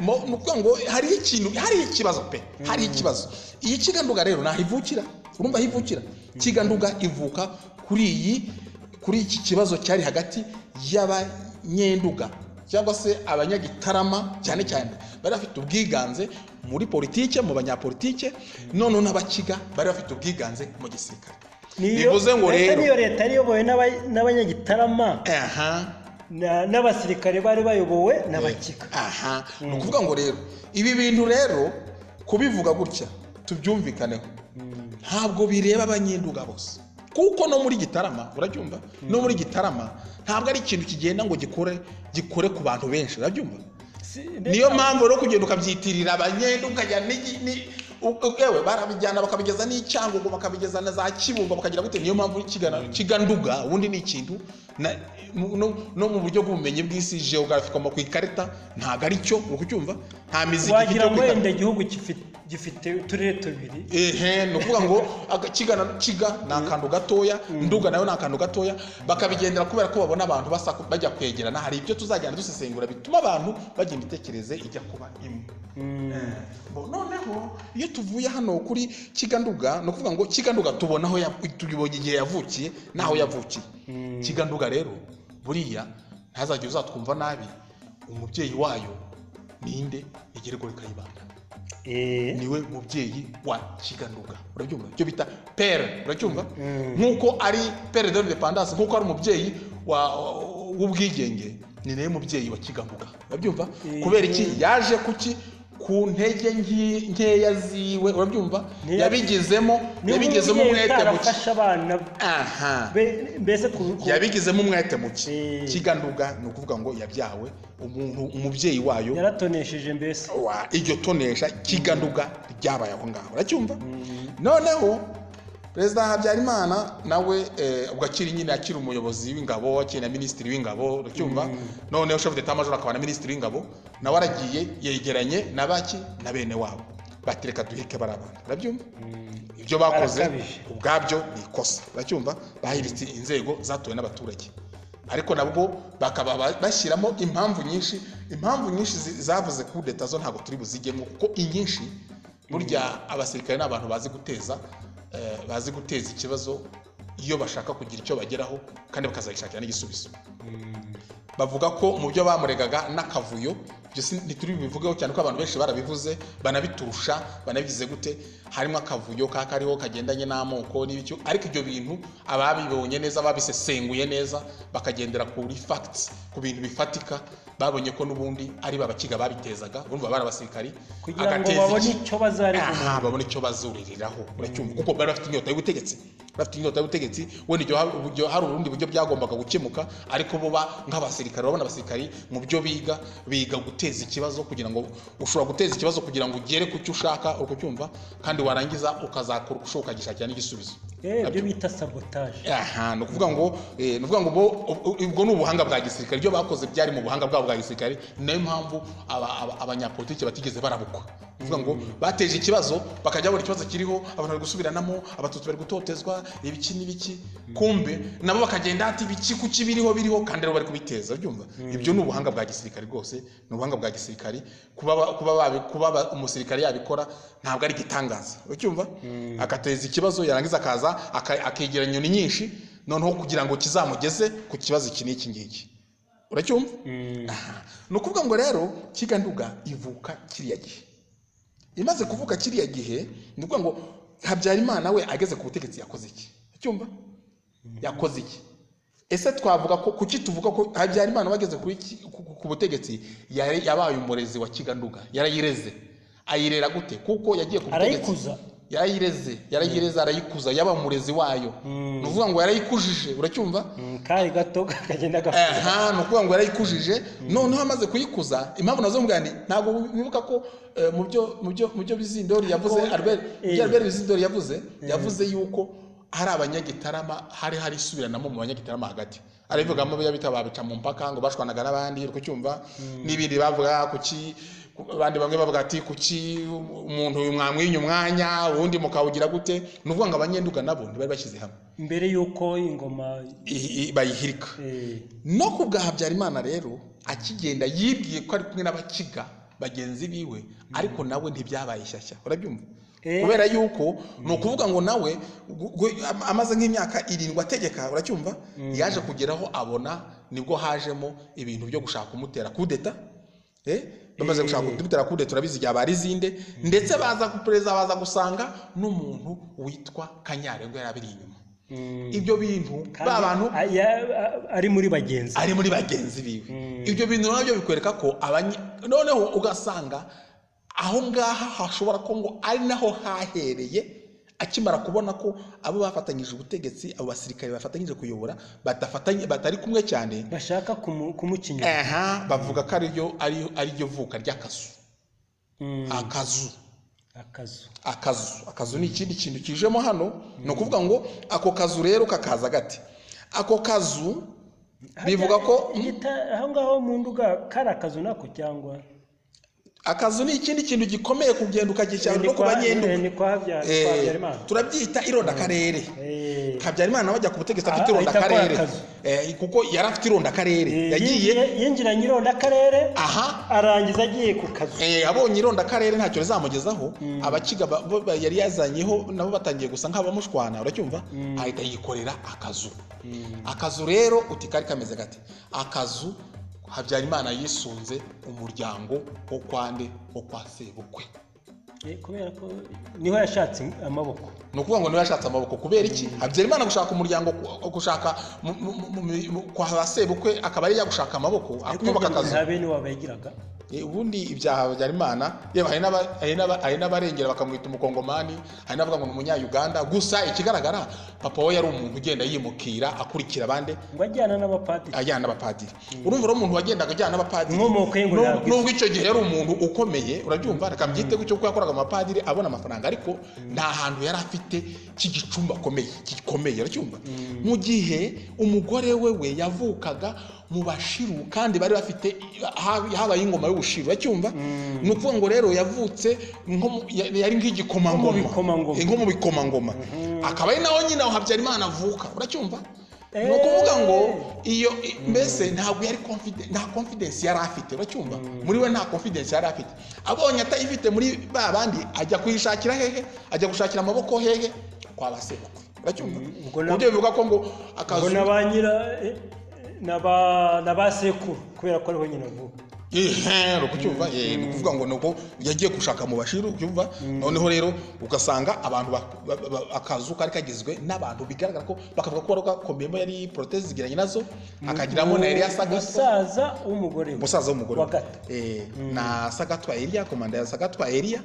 Ni ukuvuga ngo hariho ikintu, hariho ikibazo pe, hariho ikibazo. Iyi Kiganduga rero naho ivukira, urumva aho ivukira? Kiganduga ivuka kuri iki kibazo cyari hagati y'Abanyenduga cyangwa se Abanyagitarama, cyane cyane bari bafite ubwiganze muri politike, mu banyapolitike, noneho n'Abakiga bari bafite ubwiganze mu gisirikare. Bivuze ngo Ndetse rero n'iyo leta yari iyobowe n'Abanyagitarama n'abasirikare bari bayobowe n'Abakiga. Aha, ni ukuvuga ngo rero ibi bintu rero kubivuga gutya, tubyumvikaneho, ntabwo bireba Abanyenduga bose, kuko no muri Gitarama, urabyumva, no muri Gitarama ntabwo ari ikintu kigenda ngo gikore ku bantu benshi, urabyumva? Niyo mpamvu rero kugenda ukabyitirira Abanyenduga ukajya yewe barabijyana bakabigeza n'Icyangugu, bakabigeza na za Kibungo, bakagira gute. Niyo mpamvu Kiganduga ubundi ni ikintu no mu buryo bw'ubumenyi bw'isi, geography, ku ikarita ntabwo ari cyo, uri kucyumva? Nta mizi gifite Wagira yo ngo ku ikarita. wenda igihugu gifite uturere tubiri. Ehe, ni ukuvuga ngo kigana kiga ni akantu gatoya, nduga nayo ni akantu gatoya. Bakabigendera kubera ko babona abantu basa bajya kwegerana. Hari ibyo tuzagenda dusesengura bituma abantu bagira imitekerereze ijya kuba imwe. Noneho iyo tuvuye hano kuri Kiganduga, ni ukuvuga ngo Kiganduga tubona aho tubonye igihe yavukiye n'aho yavukiye. Kiganduga rero buriya ntazajya uzatwumva nabi, umubyeyi wayo ninde? Ni Geregori Kayibanda. Niwe mubyeyi wa Kiganduga, urabyumva? Icyo bita père, uracyumva? Nk'uko ari père de l'indépendance, nk'uko ari umubyeyi w'ubwigenge, ni nawe mubyeyi wa Kiganduga, urabyumva? Kubera iki? Yaje kuki? Ku ntege nkeya ziwe, urabyumva? Yabigizemo Niba yabigizemo umubyeyi umwete muke. Utarafashe abana mbese Yabigizemo umwete muke. Kiganduga ni ukuvuga ngo yabyawe umuntu umubyeyi wayo yaratonesheje mbese. Iryo tonesha Kiganduga ryabaye aho ngaho, uracyumva? Noneho Perezida Habyarimana nawe, ubwo akiri nyine, akiri umuyobozi w'ingabo, akiri na minisitiri w'ingabo, uracyumva? Noneho chef d'état major akaba na minisitiri w'ingabo, nawe aragiye yegeranye na baki na bene wabo, bati reka duhike bari abantu, urabyumva? Ibyo bakoze Barakabije. ubwabyo ni ikosa, uracyumva? Bahiritse inzego zatowe n'abaturage, ariko nabwo bakaba bashyiramo impamvu nyinshi. Impamvu nyinshi zavuze kudeta zo ntabwo turi buzigemo, kuko inyinshi burya abasirikare ni abantu bazi guteza ikibazo iyo bashaka kugira icyo bageraho, kandi bakazagishakira n'igisubizo. Bavuga ko mu byo bamuregaga n'akavuyo, ibyo ntituri bubivugeho cyane ko abantu benshi barabivuze, banabiturusha, banabigize gute. Harimo akavuyo ka kariho kagendanye n'amoko n'ibicyo, ariko ibyo bintu ababibonye neza, babisesenguye neza, bakagendera kuri facts, ku bintu bifatika, babonye ko n'ubundi ari babakiga babitezaga. Urumva bari abasirikari. Kugira ngo Agateza babone iki? icyo bazarega. Aha, babone icyo bazuririraho, uracyumva? Kuko bari bafite inyota y'ubutegetsi, bafite inyota y'ubutegetsi. Wenda ibyo hari ubundi buryo byagombaga gukemuka, ariko bo nk'abasirikare, urabona abasirikari mu byo biga, biga guteza ikibazo kugira ngo, ushobora guteza ikibazo kugira ngo ugere ku cyo ushaka, uri kucyumva? Kandi warangiza ukazakora uko ushoboye ukagishakira n'igisubizo. Ibyo bita sabotage. Aha, ni ukuvuga ngo bo ubwo ni ubuhanga bwa gisirikare. Ibyo bakoze byari mu buhanga bwabo bwa gisirikare. Ni nayo mpamvu abanyapolitiki batigeze barabukwa. Ni ukuvuga ngo bateje ikibazo, bakajya babona ikibazo kiriho, abantu bari gusubiranamo, Abatutsi bari gutotezwa, ibiki n'ibiki, kumbe nabo bakagenda ati ibiki kuki biriho biriho, kandi rero bari kubiteza, byumva? Ibyo ni ubuhanga bwa gisirikare rwose, ni ubuhanga bwa gisirikare. Kuba umusirikare yabikora ntabwo ari igitangaza, ucyumva? Agateza ikibazo, yarangiza akaza akegeranya inyoni nyinshi, noneho kugira ngo kizamugeze ku kibazo iki n'iki ngiki, uracyumva? Aha. Ni ukuvuga ngo rero Kiganduga ivuka kiriya gihe. Imaze kuvuka kiriya gihe, ni ukuvuga ngo Habyarimana we ageze ku butegetsi yakoze iki? Cyumva, yakoze iki? Ese twavuga ko, kuki tuvuga ko Habyarimana wageze ku butegetsi yabaye umurezi wa Kiganduga? Yarayireze. Ayirera gute? Kuko yagiye ku butegetsi Arayikuza. Yarayireze, arayikuza, yaba umurezi wayo. Ni ukuvuga ngo yarayikujije, uracyumva? Kari gato kagenda gakura. Aha, ni ukuvuga ngo yarayikujije. Noneho amaze kuyikuza, impamvu nazo mubwira nti ntabwo wibuka ko mu byo Bizindori yavuze, Albert, ibyo Albert Bizindori yavuze yuko hari abanyagitarama, hari isubiranamo mu banyagitarama hagati, arabivugamo bya bita babica mu mpaka, ngo bashwanaga n'abandi, uri kucyumva? N'ibindi bavuga kuki, abandi bamwe bavuga ati kuki umuntu uyu mwamwinya umwanya, uwundi mukawugira gute? Ni ukuvuga ngo Abanyenduga nabo ntibari bashyize hamwe mbere y'uko ingoma bayihirika. No ku bwa Habyarimana rero, akigenda yibwiye ko ari kumwe n'Abakiga bagenzi biwe, ariko nawe ntibyabaye shyashya, urabyumva? Kubera yuko ni ukuvuga ngo nawe amaze nk'imyaka 7 ategeka, uracyumva? Yaje kugeraho abona nibwo hajemo ibintu byo gushaka kumutera kudeta. Bamaze gushaka kumutera kudeta, urabizi, igihe abarizinde, ndetse baza ku perezida, baza gusanga n'umuntu witwa Kanyarengwe yari abiri inyuma ibyo bintu. Kandi ba bantu ari muri bagenzi ari muri bagenzi biwe. Ibyo bintu nabyo bikwereka ko noneho ugasanga aho ngaha hashobora ko ngo ari naho hahereye, akimara kubona ko abo bafatanyije ubutegetsi, abo basirikare bafatanyije kuyobora, badafatanye, batari kumwe cyane, bashaka kumukinyura. Aha bavuga ko ariryo vuka ry'akazu. Akazu. Akazu. Akazu ni ikindi kintu kijemo hano. Ni ukuvuga ngo ako kazu rero kakaza gate? Ako kazu bivuga ko Aho ngaho mu Nduga kari akazu nako cyangwa? Akazu ni ikindi kintu gikomeye, kugenda ukagishyira no ku Banyenduga. Ni kwa Habyarimana. Turabyita irondakarere. Habyarimana nawe ajya ku butegetsi afite Aha, ahita akora irondakarere. akazu. Kuko yari afite irondakarere. Yagiye Yinjiranye irondakarere, aha arangiza agiye ku kazu. Abonye irondakarere ntacyo rizamugezaho, Abakiga bo yari yazanyeho nabo batangiye gusa nk'abamushwana, uracyumva? Ahita yikorera akazu. Akazu rero uti kari kameze gate? Akazu, Habyarimana yisunze umuryango wo kwa nde? Wo kwa sebukwe. Kubera ko niho yashatse amaboko. Ni ukuvuga ngo niwe yashatse amaboko. Kubera iki? Habyarimana gushaka umuryango, gushaka kwa ba sebukwe, akaba ari gushaka amaboko akubaka akazu. Nta bene wabo yagiraga. Ubundi ibyaha Habyarimana, yewe hari n'abarengera bakamwita umukongomani, hari n'abavuga ngo ni umunya-Uganda. Gusa ikigaragara, papa we yari umuntu ugenda yimukira, akurikira abandi. Ngo ajyana n'abapadiri. Ajyana n'abapadiri. Urumva rero, umuntu wagendaga ajyana n'abapadiri, Inkomoko ye ngo ntabwo nubwo icyo gihe yari umuntu ukomeye, urabyumva, reka mbyite gutyo, kuko yakoraga mu bapadiri abona amafaranga, ariko nta hantu yari afite cy'igicumbi akomeye gikomeye, uracyumva? Mu gihe umugore we yavukaga mu Bashiru, kandi bari bafite habaye ingoma y'Ubushiru, uracyumva? Ni ukuvuga ngo rero yavutse nko yari nk'igikomangoma. Nko mu bikomangoma. Nko mu bikomangoma, akaba ari naho nyine aho Habyarimana avuka, uracyumva? Ni ukuvuga ngo iyo mbese ntabwo yari confident, nta confidence yari afite, uracyumva? Muri we nta confidence yari afite. Abonye atayifite muri ba bandi, ajya kuyishakira hehe? Ajya gushakira amaboko hehe? Kwa ba sebukwe, uracyumva? Ubwo Ku buryo bivuga ko ngo akazu Ngo na ba nyira na ba sekuru, kubera ko ariho nyina avuka. Ehe, uri kucyumva? Ni ukuvuga ngo nuko yagiye gushaka mu Bashiru, ucyumva? Noneho rero ugasanga abantu akazu kari kagizwe n'abantu bigaragara ko bakavuga ko wari gakomeyemo yari Proteze zigiranye nazo, akagiramo na Eliya Sagatwa. Musaza w'umugore we. Umusaza w'umugore we. Wa gato. Na Sagatwa Eliya, komanda ya Sagatwa Eliya,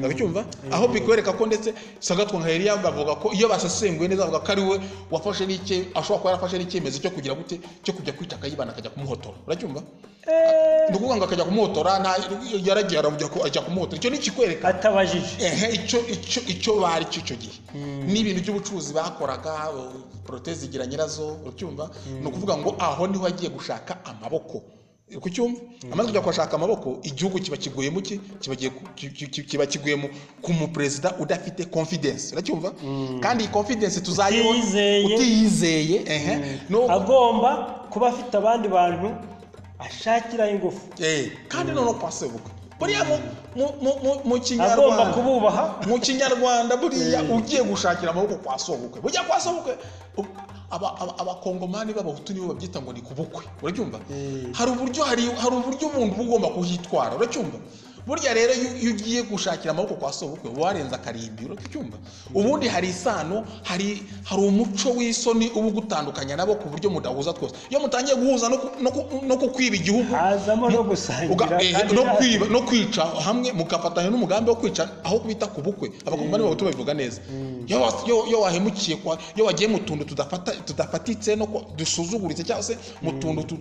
urabyumva? Aho bikwereka ko ndetse Sagatwa nka Eliya, bavuga ko iyo basesenguye neza, bavuga ko ari we wafashe n'icye, ashobora kuba yarafashe n'icyemezo cyo kugira gute, cyo kujya kwica Kayibanda, akajya kumuhotora, uracyumva? Ni ukuvuga ngo akajya kumuhotora, nta yaragiye, arajya ajya kumuhotora. Icyo ni ikikwereka Atabajije. Ehe, icyo bari cyo icyo gihe n'ibintu by'ubucuruzi bakoraga, Proteze igira nyirazo, uracyumva? Ni ukuvuga ngo aho niho agiye gushaka amaboko, kucyumva? Amaze kujya kuhashaka amaboko, igihugu kiba kiguye mu ki kiba giye ku- ki- ki- ki- kiba kiguye mu ku muperezida udafite confidence, uracyumva? Kandi iyi confidence tuzayibona. Utiyizeye. Utiyizeye, ehe, no Agomba kuba afite abandi bantu ashakiraho ingufu. Kandi noneho kwa sebukwe buriya mu Agomba Kinyarwanda, kububaha. mu Kinyarwanda buriya ugiye gushakira amaboko kwa sobukwe, burya kwa sobukwe abakongomani b'abahutu nibo babyita ngo ni ku bukwe, urabyumva? Hari uburyo bundi uba ugomba kuhitwara, uracyumva? Burya rero iyo ugiye gushakira amaboko kwa sobukwe, uba warenze akarimbi, uracyumva? Ubundi hari isano, hari umuco w'isoni uba ugutandukanya nabo, ku buryo mudahuza twose. Iyo mutangiye guhuza no kukwiba igihugu, Hazamo no gusangira kandi no kwiba no kwica hamwe, mugafatanya n'umugambi wo kwica, aho kubita ku bukwe. Abakongomani b'abahutu babivuga neza. Iyo wahemukiye kwa, iyo wagiye mu tuntu tudafatitse no dusuzuguritse, cyangwa se mu tuntu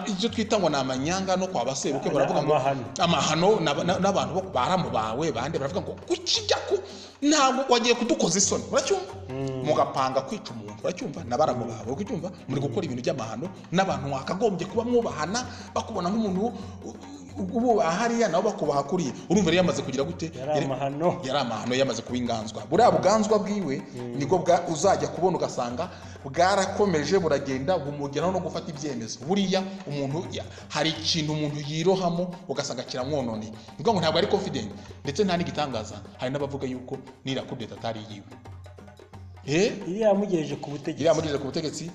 icyo twita ngo ni amanyanga, no kwa basebukwe baravuga ngo Amahano. Amahano n'abantu bo baramu bawe bande baravuga ngo kuki ku ntabwo wagiye kudukoza isoni, uracyumva? Mugapanga kwica umuntu, uracyumva? Na baramu bawe, uracyumva? Muri gukora ibintu by'amahano n'abantu wakagombye kuba mwubahana, bakubona nk'umuntu ububaha hariya, nabo bakubaha kuriya. Urumva rero yamaze kugira gute? Yari amahano. Yari amahano, yamaze kuba inganzwa. Buriya buganzwa bwiwe nibwo bwa uzajya kubona ugasanga bwarakomeje, buragenda bumugeraho no gufata ibyemezo. Buriya umuntu hari ikintu umuntu yirohamo ugasanga kiramwononeye. Ni ukuvuga ngo ntabwo ari confident, ndetse nta n'igitangaza, hari n'abavuga yuko n'iriya kudeta atari iyiwe. Iriya yamugejeje ku butegetsi. Iriya yamugejeje ku butegetsi,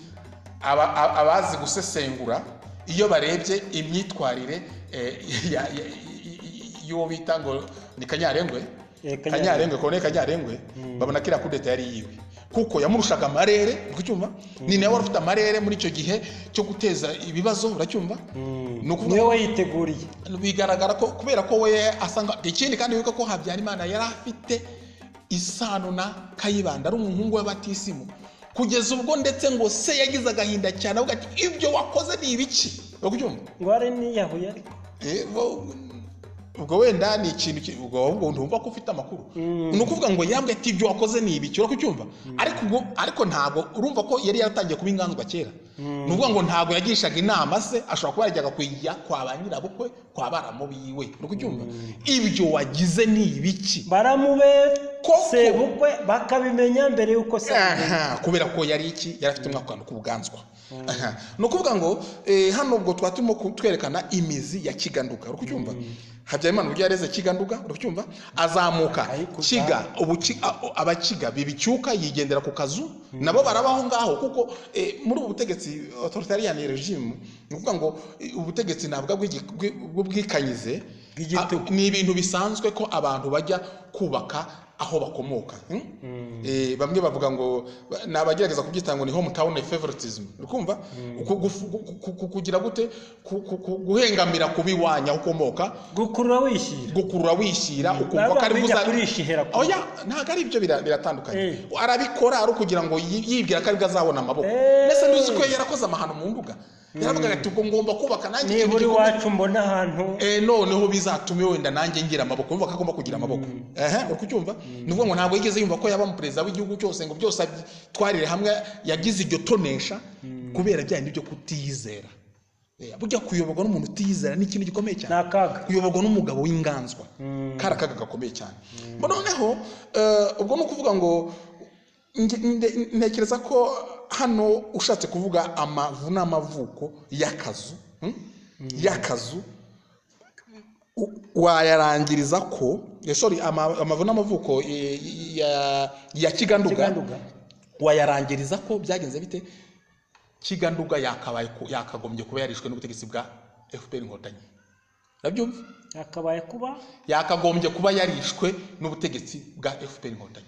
abazi gusesengura, iyo barebye imyitwarire y'uwo bita ngo ni Kanyarengwe, Kanyarengwe. Kanyarengwe, Colonel Kanyarengwe, babona ko iriya kudeta yari yiwe, kuko yamurushaga amarere, uri kucyumva? Ni nawe wari ufite amarere muri icyo gihe cyo guteza ibibazo, uracyumva? Ni ukuvuga Niwe wayiteguriye. Bigaragara ko kubera ko we asanga ikindi, kandi wibuka ko Habyarimana yari afite isano na Kayibanda, ari umuhungu w'abatisimu, kugeza ubwo ndetse ngo se yagize agahinda cyane, avuga ati: "Ibyo wakoze ni ibiki?" Uri kubyumva? Ngo hari niyahuye ariko. Ubwo wenda ni ikintu ubwo ahubwo ntumva ko ufite amakuru. Ni ukuvuga ngo yambwiye ati: "Ibyo wakoze ni ibiki?" Uri kucyumva? Ariko ubwo, ariko ntabwo urumva ko yari yaratangiye kuba inganzwa kera. Ni ukuvuga ngo ntabwo yagishaga inama se, ashobora kuba yajyaga kujya kwa ba nyirabukwe, kwa baramu biwe, uri kucyumva? "Ibyo wagize ni ibiki?" Baramube Koko. sebukwe bakabimenya mbere y'uko se abimenya. Aha, kubera ko yari iki, yari afite umwaka k'ubuganzwa. Aha, ni ukuvuga ngo hano ubwo twaba turimo twerekana imizi ya Kiganduga, uri kucyumva? Habyarimana uburyo yareze Kiganduga, uri kucyumva? Azamuka Akayikuza. Kiga ubu abakiga bibicyuka, yigendera ku kazu, nabo barabaho ngaho, kuko muri ubu butegetsi authoritarian regime, ni ukuvuga ngo ubutegetsi ntabwo bw'ubwikanyize. Bw'igitugu. Ni ibintu bisanzwe ko abantu bajya kubaka aho bakomoka, Bamwe bavuga ngo ni abagerageza kubyita ngo ni hometown favoritism, urikumva? Kugira gute? Guhengamira kuba iwanyu aho ukomoka. Gukurura wishyira. Gukurura wishyira, ukumva ko Baba ari bijya kurishihera kure. Oya, ntabwo ari ibyo, biratandukanye. Arabikora ari ukugira ngo yibwira ko aribwo azabona amaboko. Ndetse ntuzi ko yarakoze amahano mu Nduga, yaravugaga ati ubwo ngomba kubaka nanjye ikintu Nibura gikomeye. iwacu mbona ahantu. Noneho bizatume wenda nanjye ngira amaboko, yumva ko agomba kugira amaboko. Ehe, uri kucyumva? Ni ukuvuga ngo ntabwo yigeze yumva ko yaba umuperezida w'igihugu cyose ngo byose abyitwarire hamwe. Yagize iryo tonesha kubera bya bindi byo kutiyizera. Burya kuyoborwa n'umuntu utiyizera ni ikintu gikomeye cyane. Ni akaga. Kuyoborwa n'umugabo w'inganzwa kari akaga gakomeye cyane. Bo noneho ubwo ni ukuvuga ngo ntekereza ko hano ushatse kuvuga amavu n'amavuko y'akazu, Y'akazu wayarangiriza ko sorry, amavu n'amavuko ya Kiganduga, Kiganduga. Wayarangiriza ko byagenze bite? Kiganduga yakabaye yakagombye kuba yarishwe n'ubutegetsi bwa FPR Inkotanyi, urabyumva? Yakabaye kuba Yakagombye kuba yarishwe n'ubutegetsi bwa FPR Inkotanyi.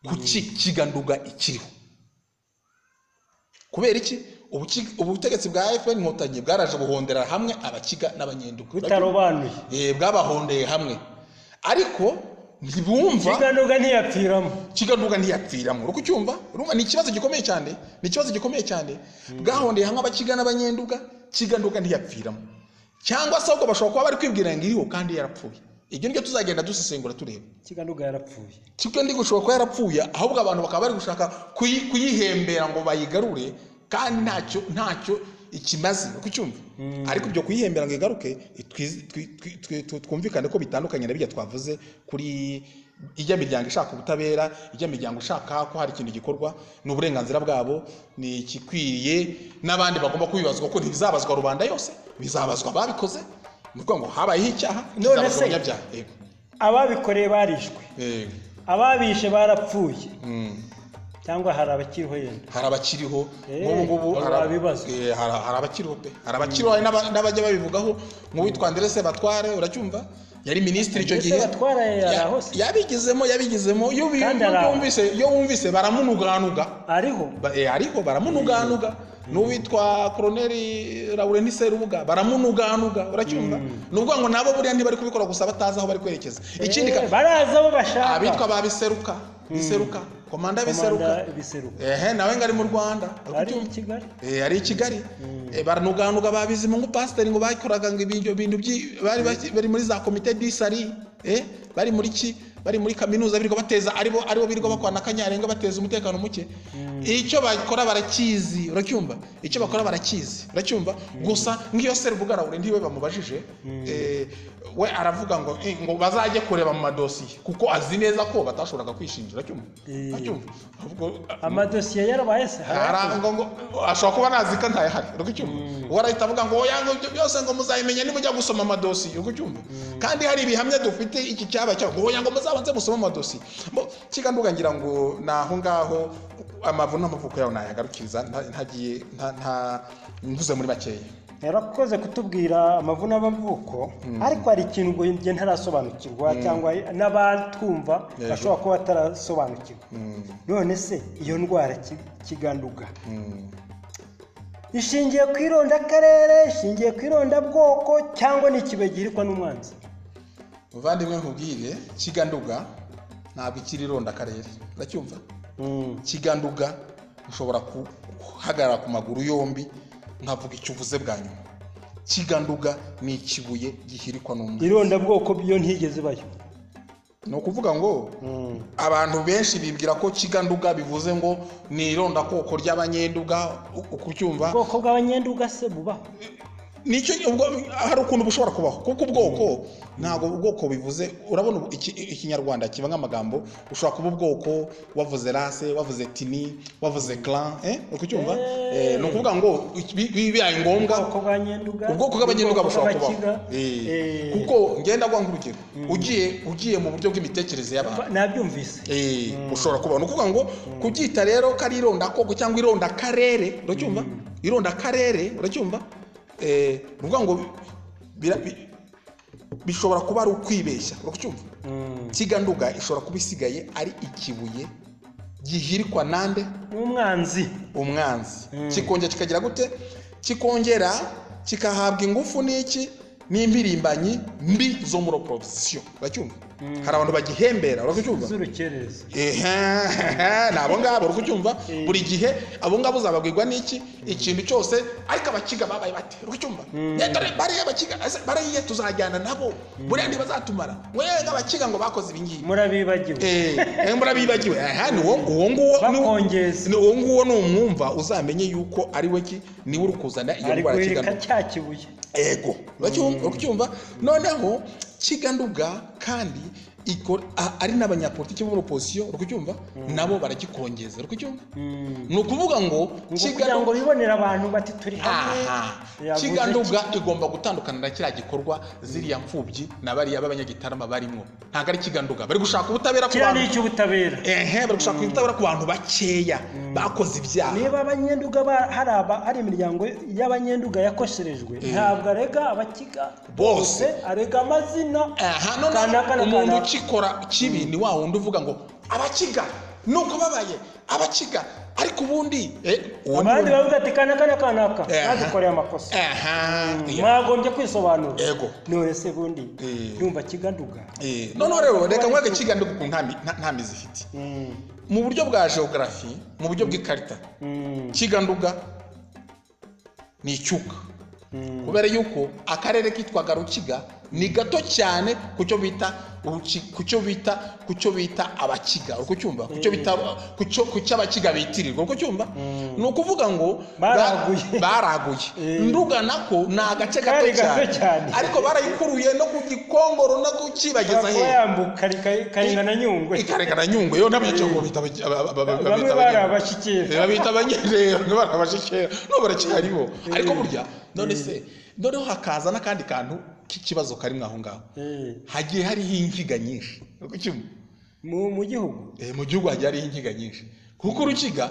Kuki Kiganduga ikiriho? Kubera iki? Ubutegetsi bwa FPR Inkotanyi bwaraje buhondera hamwe Abakiga n'Abanyenduga. Bitarobanuye. Bwabahondeye hamwe, ariko ntibumva. Kiganduga ntiyapfiramo. Kiganduga ntiyapfiramo, uri kucyumva? Urumva ni ikibazo gikomeye cyane, ni ikibazo gikomeye cyane. Bwahondeye hamwe Abakiga n'Abanyenduga, Kiganduga ntiyapfiramo, cyangwa se ahubwo bashobora kuba bari kwibwira ngo iriho kandi yarapfuye. Ibyo nibyo tuzagenda dusesengura tureba. Kiganduga yarapfuye. Kiganduga ishobora kuba yarapfuye, ahubwo abantu bakaba bari gushaka kuyihembera ngo bayigarure, kandi ntacyo ikimaze, uri kucyumva? Ariko ibyo kuyihembera ngo igaruke, twumvikane ko bitandukanye na bijya twavuze kuri ijya miryango ishaka ubutabera, ijya miryango ishaka ko hari ikintu gikorwa. Ni uburenganzira bwabo, ni ikikwiriye n'abandi bagomba kubibazwa, ko ntibizabazwa rubanda yose, bizabazwa ababikoze. Ni ukuvuga ngo habayeho icyaha, None kizabazwa se- abanyabyaha. Yego. Ababikoreye barishwe, Yego. ababishe barapfuye, cyangwa hari abakiriho yenda? Hari abakiriho nk'ubu ngubu. Abo babibazwa. Hari abakiriho pe, hari abakiriho, hari n'abajya babivugaho, nk'uwitwa André Sebatware, uracyumva? Yari minisitiri icyo André gihe. Sebatware yari aho se? Yabigizemo iyo Kandi iyo ari aho. wumvise, iyo wumvise baramunuganuga. Ariho. Ariho baramunuganuga. N'uwitwa Koroneli Laurent Serubuga baramunuganuga, uracyumva? Ni ukuvuga ngo nabo buriya ntibari kubikora gusa batazi aho bari kwerekeza. Ikindi Barazi abo bashaka. Abitwa ba Biseruka, Biseruka, komanda Biseruka. Komanda Biseruka. Ehe, nawe ngo ari mu Rwanda. Ari i Kigali. Ari i Kigali. Baranuganuga ba Bizimungu pasiteri ngo bakoraga ngo ibyo bintu bari bari muri za komite disari, bari muri ki, bari muri kaminuza, birirwa bateza, aribo birirwa bakwana Kanyarenga, bateza umutekano muke. Icyo bakora barakizi, uracyumva? Icyo bakora barakizi, uracyumva? Gusa nk'iyo Serubuga Laurent we bamubajije, we aravuga ngo ngo bazajye kureba mu madosiye, kuko azi neza ko batashoboraga kwishinja, uracyumva? Uracyumva? Ahubwo Amadosiye yarabaye se? Hari ngo ashobora kuba nazi ko ntayahari, uri kucyumva? Uwo arahita avuga ngo oya, ngo ibyo byose ngo muzabimenya nimujya gusoma amadosiye, uri kucyumva? Kandi hari ibihamya dufite, iki cyaba cyaba ngo oya, ngo muzabanze musome amadosiye. Bo Kiganduga ngira ngo ni aho ngaho amavu n'amavuko yawe nayagarukiriza, ntagiye nta mvuze muri makeya. Yarakoze kutubwira amavu n'amavuko, ariko hari ikintu ngo njye ntarasobanukirwa, cyangwa n'abatwumva bashobora kuba batarasobanukirwa. None se iyo ndwara Kiganduga ishingiye ku irondakarere, ishingiye ku irondabwoko, cyangwa ni ikibuye gihirikwa n'umwanzi? Muvandimwe, nkubwire, Kiganduga ntabwo ikiri irondakarere, uracyumva? Kiganduga ushobora guhagarara ku maguru yombi nkavuga icyo uvuze bwa nyuma: Kiganduga ni ikibuye gihirikwa n'umwanzi. Irondabwoko byo ntigeze ibayo? Ni ukuvuga ngo abantu benshi bibwira ko Kiganduga bivuze ngo ni irondakoko ry'Abanyenduga, ukucyumva? Ubwoko bw'Abanyenduga se bubaho? Nicyo, ubwo hari ukuntu bushobora kubaho, kuko ubwoko ntabwo ubwoko bivuze, urabona ubu Ikinyarwanda kiba nk'amagambo, ushobora kuba ubwoko wavuze race, wavuze ethnie, wavuze clan, uri kucyumva? Ni ukuvuga ngo bibaye ngombwa Ubwoko bw'Abanyenduga. Ubwoko bw'Abanyenduga bushobora kubaho. bw'Abakiga. Kuko ngenda guha nk'urugero, ugiye mu buryo bw'imitekerereze y'abantu. Nabyumvise. Ushobora kubaho. Ni ukuvuga ngo kubyita rero ko ari irondakoko cyangwa irondakarere, uracyumva? Irondakarere, uracyumva? Ni ukuvuga ngo Bishobora kuba ari ukwibeshya, uracyumva? Kiganduga ishobora kuba isigaye ari ikibuye gihirikwa nande? N'umwanzi. Umwanzi. Kikongera kikagira gute? Kikongera kikahabwa ingufu n'iki? N'impirimbanyi mbi zo muri opposition, uracyumva? Hari abantu bagihembera, uracyumva? Z'urukerereza. Ehe, ni abo ngabo, uri kucyumva? Buri gihe abo ngabo uzababwirwa n'iki? Ikintu cyose, ariko abakiga babaye bate? Uri kucyumva? Dore bariya abakiga, ese bariya tuzajyana nabo, buriya ntibazatumara, mwe nk'abakiga ngo bakoze ibi ngibi. Murabibagiwe. Murabibagiwe. Aha ni uwo nguwo Bakongeza. Ni uwo nguwo, numwumva uzamenye yuko ari we ki, niwe uri kuzana iyo Ari ndwara ya guhirika Kiganduga. cya kibuye. Ego, uracyumva? Uracyumva? Noneho Kiganduga kandi ari n'abanyapolitiki bo muri opposition, uri kucyumva? Nabo baragikongeza, uri kucyumva? Ni ukuvuga ngo Ngo kugira ngo bibonere abantu bati turi hamwe. Aha. Yavuze. Kiganduga igomba gutandukana na kiriya gikorwa ziriya mfubyi na bariya b'abanyagitarama barimo. Ntabwo ari Kiganduga, bari gushaka ubutabera ku Kiriya ni bantu. icy'ubutabera. Ehe, bari gushaka ubutabera ku bantu bakeya bakoze ibyaha. Niba Abanyenduga hari imiryango y'Abanyenduga yakosherejwe, ntabwo arega Abakiga Bose. arega amazina. Aha, none Kanaka na umuntu kanaka. ukikora kibi ni wa wundi uvuga ngo Abakiga nuko babaye Abakiga, ariko ubundi uwo ni Abandi bavuga ati kanaka na kanaka badukoreye amakosa, Aha, yeah. mwagombye kwisobanura. Ego. None se bundi ndumva Kiganduga. Noneho rero reka nkwereke Kiganduga ukuntu nta mizi ifite mu buryo bwa geography, mu buryo bw'ikarita. Kiganduga ni icyuka, kubera yuko akarere kitwaga Rukiga ni gato cyane ku cyo bita Abakiga, uri kucyumva? Ku cyo Abakiga bitirirwa, uri kucyumva? Ni ukuvuga ngo Baraguye. Baraguye. Nduga nako ni agace gato Kari gato cyane, cyane. ariko barayikuruye no ku Gikongoro no kukibageza Kuba hehe. yambuka ikarenga Nyungwe. Ikarekana Nyungwe yo nabyo ngo bita Bamwe babita bari abashyikira. Babita abanyerera, bamwe bari abashikera, no baracyaribo. Ariko burya none se noneho hakaza n'akandi kantu k'ikibazo karimo aho ngaho. Hagiye hariho inkiga nyinshi. Uri kucyumva? Mu gihugu. Mu gihugu hagiye hariho inkiga nyinshi, kuko Urukiga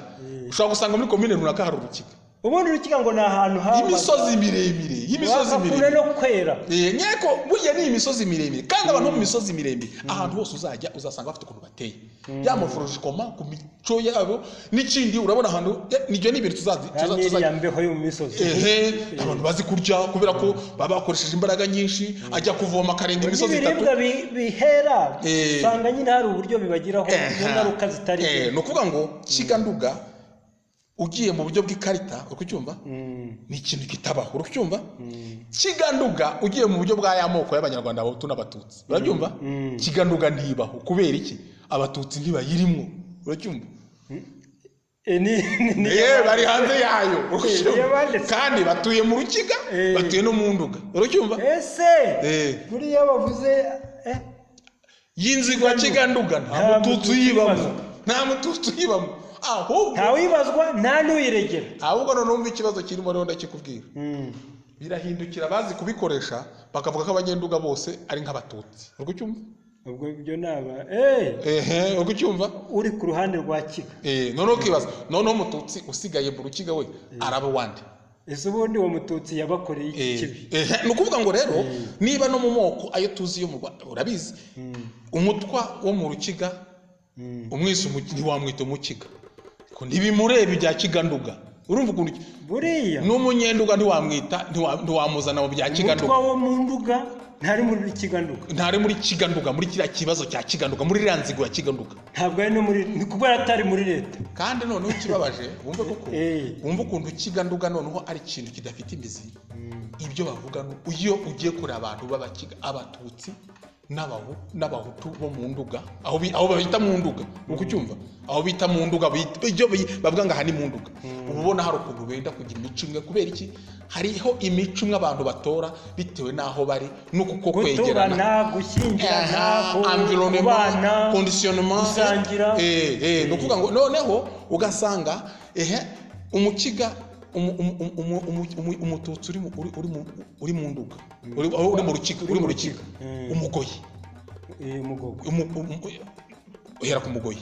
ushobora gusanga muri komine runaka hari Urukiga. Ubundi Urukiga ngo ni ahantu habaga Y'imisozi miremire, y'imisozi hakunda miremire. no kwera. Nyeko burya ni imisozi miremire, kandi abantu bo mu misozi miremire, ahantu hose uzajya uzasanga bafite ukuntu bateye ya morphologiquement ku mico yabo. N'ikindi urabona ahantu, nibyo ni ibintu tuzazi N'iriya mbeho yo mu misozi. Ehe, abantu bazi kurya kubera ko baba bakoresheje imbaraga nyinshi, ajya kuvoma akarenga imisozi itatu. N'ibiribwa bihera usanga nyine hari uburyo bibagiraho ingaruka zitari Ni ukuvuga ngo Kiganduga ugiye mu buryo bw'ikarita, uri kucyumva, ni ikintu kitabaho, uri kucyumva? Kiganduga ugiye mu buryo bwa ya moko y'Abanyarwanda, Abahutu n'Abatutsi, urabyumva? Kiganduga ntibaho. Kubera iki? Abatutsi ntibayirimwo, uracyumva? Ni Bari hanze yayo, uracyumva? Niyo banditse. Kandi batuye mu Rukiga, batuye no mu Nduga, uracyumva? Ese buriya bavuze Y'inzigo ya Kiganduga nta Nta Mututsi Mututsi uyibamo. uyibazwa. Nta Mututsi uyibamo, ahubwo Ntawibazwa, nta n'uyiregera. Ahubwo none wumva ikibazo kirimo rero, ndakikubwira. Birahindukira bazi kubikoresha bakavuga ko Abanyenduga bose ari nk'Abatutsi, uri kucyumva? Ubwo ibyo naba Ehe, uri kucyumva? Uri ku ruhande rwa Kiga. Noneho ukibaza, noneho Umututsi usigaye mu Rukiga we araba wande? Ese ubundi uwo Mututsi yabakoreye iki kibi? Ehe, ni ukuvuga ngo rero niba no mu moko ayo tuzi yo mu Rwanda, urabizi, Umutwa wo mu Rukiga umwise ntiwamwita Umukiga, ko ntibimureba ibya Kiganduga. Urumva ukuntu Buriya n'Umunyenduga ntiwamwita, ntiwamuzana mu bya Kiganduga. Umutwa wo mu Nduga ntari muri Kiganduga. Ntari muri Kiganduga, muri kiriya kibazo cya Kiganduga, muri iriya nzigo ya Kiganduga. Ntabwo ari no muri, ni kubera atari muri leta. Kandi noneho ikibabaje, wumve koko, wumve ukuntu Kiganduga noneho ari ikintu kidafite imizi. Ibyo bavuga iyo ugiye kureba abantu b'Abakiga, Abatutsi n'Abahutu bo mu Nduga, aho babita mu Nduga, uri kucyumva? Aho bita mu Nduga, ibyo bavuga ngo aha ni mu Nduga, uba ubona hari ukuntu benda kugira imico imwe. Kubera iki? Hariho imico imwe abantu batora bitewe n'aho bari n'uko uko kwegerana. Guturana, gushyingirana, Environnement, kubana, conditionnement, gusangira. Ni ukuvuga ngo noneho ugasanga ehe Umukiga Umututsi uri mu- uri uri mu uri mu Nduga, uri mu Rukiga, uri mu Rukiga, Umugoyi, Umugogo. Uhera ku Mugoyi,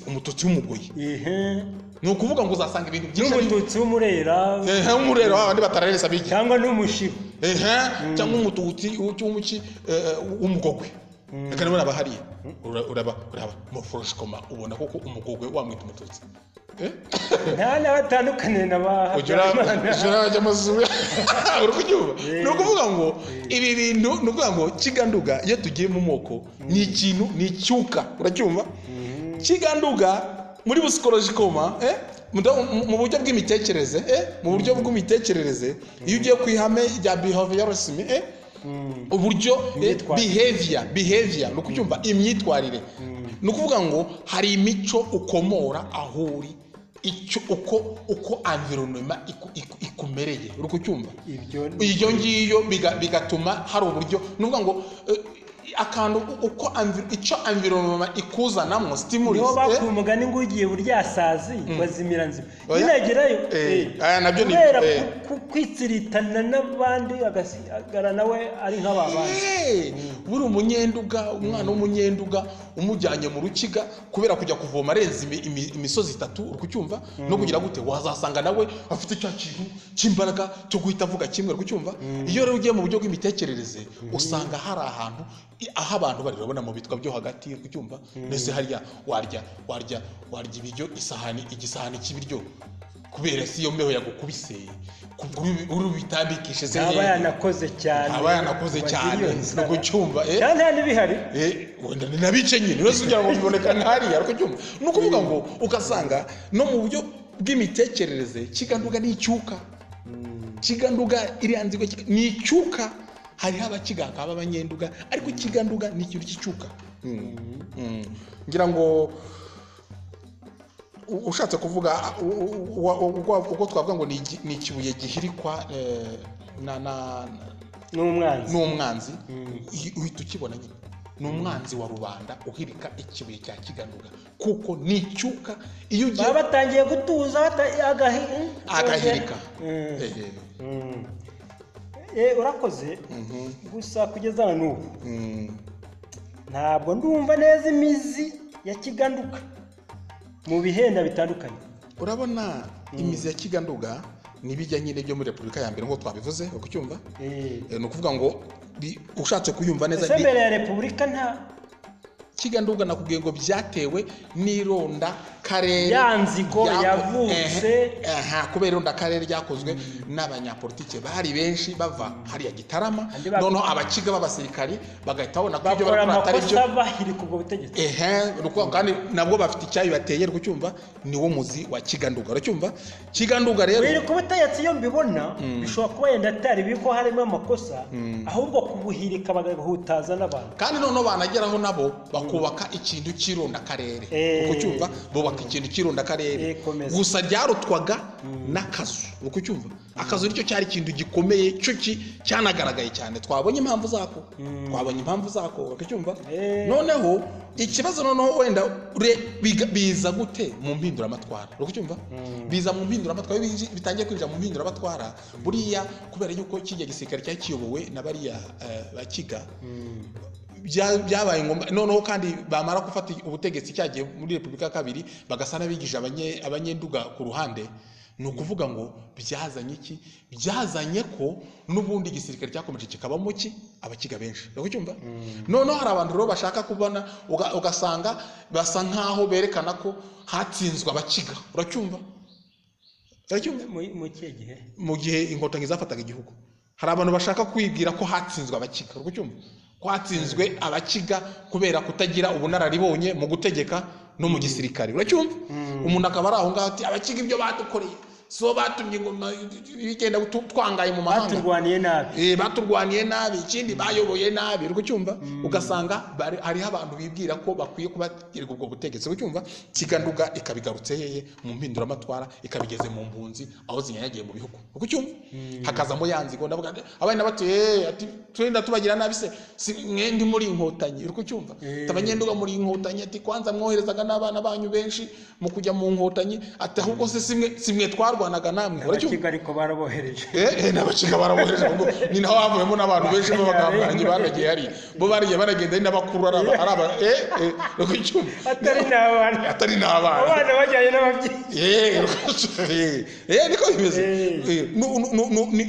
Umututsi w'Umugoyi. Ihe. Ni ukuvuga ngo uzasanga ibintu byinshi N'umututsi w'umurera. Ehe, umurera w'abandi batararesa bigira. Cyangwa n'umushiru. Ehe, cyangwa umututsi w'umuki, w'umugogwe. Reka niba uraba hariya, uraba morphologically ubona koko umugogwe wamwita umututsi? Eh? Nta n'abatandukaniye na ba Ujya Habyarimana. Urajya amazu, uri kubyumva? Ni ukuvuga ngo ibi bintu, ni ukuvuga ngo Kiganduga, iyo tugiye mu moko, ni ikintu, ni icyuka, uracyumva? Kiganduga muri psychologically, mu buryo bw'imitekerereze, mu buryo bw'imitekerereze, iyo ugiye ku ihame rya behaviorism, uburyo Imyitwarire. Behavior, ni ukubyumva, imyitwarire, ni ukuvuga ngo hari imico ukomora aho uri, icyo uko environment ikumereye, uri kucyumva? Ibyo Ibyo ngiyo bigatuma hari uburyo, ni ukuvuga ngo akantu uko icyo environment ikuzanamo stimulus. Niho bakuye umugani ngo ugiye buryasazi bazimira nzima. Oya. Ninagerayo Aya nabyo ni kubera kwitsiritana n'abandi, agasigara nawe ari nk'aba bandi. Buri umunyenduga, umwana w'umunyenduga umujyanye mu Rukiga, kubera kujya kuvoma arenze imisozi itatu, uri kucyumva, no kugira gute, wazasanga nawe afite cya kintu cy'imbaraga cyo guhita avuga kimwe, uri kucyumva? Iyo rero ugiye mu buryo bw'imitekerereze, usanga hari ahantu aho abantu bari, urabona mu bitwa byo hagati, uri kucyumva? Mbese hariya warya ibiryo isahani, igisahani cy'ibiryo, kubera si iyo mbeho yagukubise, uri bitambikishe se Ntaba hehe? yanakoze cyane. Aba yanakoze ngo cyane. agire iyo nzara. Ni ukucyumva? Kandi nta n'ibihari. Wenda ni nabice nyine uretse kugira ngo biboneka nk'hariya, ariko cyumva, ni ukuvuga ngo ugasanga no mu buryo bw'imitekerereze Kiganduga ni icyuka. Kiganduga, iriya nzigo ni icyuka. Hariho abakiga, hakaba abanyenduga, ariko Kiganduga ni ikintu cy'icyuka. Ngira ngo ushatse kuvuga uko twavuga ngo ni ikibuye gihirikwa N'umwanzi. N'umwanzi. Uhita ukibona nyine, ni umwanzi wa rubanda uhirika ikibuye cya Kiganduga, kuko ni icyuka. Iyo ugiye Baba batangiye gutuza agahirika. Urakoze. Gusa kugeza na n'ubu ntabwo ndumva neza imizi ya Kiganduga mu bihenda bitandukanye. Urabona imizi ya Kiganduga n'ibijya nyine byo muri Repubulika ya mbere, nk'uko twabivuze, uri kucyumva? Ni ukuvuga ngo ushatse kuyumva neza Ese mbere ya Repubulika nta Kiganduga nakubwiye ngo byatewe n'ironda karere. Ya nzigo yavutse. Aha, kubera ironda karere ryakozwe n'abanyapolitike bari benshi bava hariya Gitarama. Andi Noneho abakiga b'abasirikari bagahita babona ko ibyo bakora bari gukora atari byo. amakosa, bahirika ubwo butegetsi. Ehe, ni ukuvuga kandi nabwo bafite icyabibateye, uri kucyumva? Ni wo muzi wa Kiganduga, uracyumva? Kiganduga rero Guhirika ubutegetsi, iyo mbibona, bishobora kuba yenda atari bibi ko harimo amakosa, ahubwo kubuhirika bagahutaza n'abantu. Kandi noneho banageraho nabo bakubaka ikintu cy'irondakarere. Uko cyumva, bubaka ikintu cy'irondakarere. Komeza. Gusa ryarutwaga n'akazu, uko cyumva? Akazu nicyo cyari ikintu gikomeye cyo cyanagaragaye cyane. Twabonye impamvu zako, twabonye impamvu zako, ukacyumva? Noneho ikibazo, noneho wenda biza gute mu mpinduramatwara, uri kucyumva? Biza mu mpinduramatwara, iyo bitangiye kwinjira mu mpinduramatwara, buriya kubera yuko kijya gisirikare cyari kiyobowe na bariya bakiga, byabaye ngombwa noneho kandi bamara gufata ubutegetsi cyagiye muri Repubulika ya kabiri, bagasa n'abigije abanyenduga ku ruhande. Ni ukuvuga ngo byazanye iki? Byazanye ko n'ubundi igisirikare cyakomeje kikabamo ki abakiga benshi, uri kucyumva? Noneho hari abantu rero bashaka kubona, ugasanga basa nkaho berekana ko hatsinzwe abakiga, uracyumva? Uracyumva? Mu kihe gihe? Mu gihe Inkotanyi zafataga igihugu, hari abantu bashaka kwibwira ko hatsinzwe abakiga, uri kucyumva? Ko hatsinzwe abakiga kubera kutagira ubunararibonye mu gutegeka no mu gisirikare, uracyumva? Umuntu akaba ari aho ngaho ati: "Abakiga ibyo badukoreye, si bo batumye ingoma bigenda, twangaye mu mahanga." Baturwaniye nabi. Baturwaniye nabi, ikindi bayoboye nabi, uri kucyumva? Ugasanga hariho abantu bibwira ko bakwiye kubatirwa ubwo butegetsi, uri kucyumva? Kiganduga ikabigarutse hehe? Mu mpinduramatwara, ikabigeze mu mpunzi aho zinyanyagiye mu bihugu, uri kucyumva? Hakazamo ya nzigo, ndavuga nti, abana bati: "Eh," ati "twenda tubagira nabi se, si mwendi muri Inkotanyi?" Uri kucyumva? Ati: "Abanyenduga muri Inkotanyi," ati "kwanza mwoherezaga n'abana banyu benshi mu kujya mu Nkotanyi," ati "ahubwo se simwe twarwanye?" barwanaga namwe. Uracyumva? Abakiga ariko barabohereje. N'abakiga barabohereje, ngo ni naho havuyemo n'abantu benshi b'abagambanyi banagiye hariya, bo bariya baragenda ari n'abakuru, ari aba uracyumva? Atari n'abana. Atari n'abana. Abana bajyanye n'ababyeyi. Niko bimeze. Eh.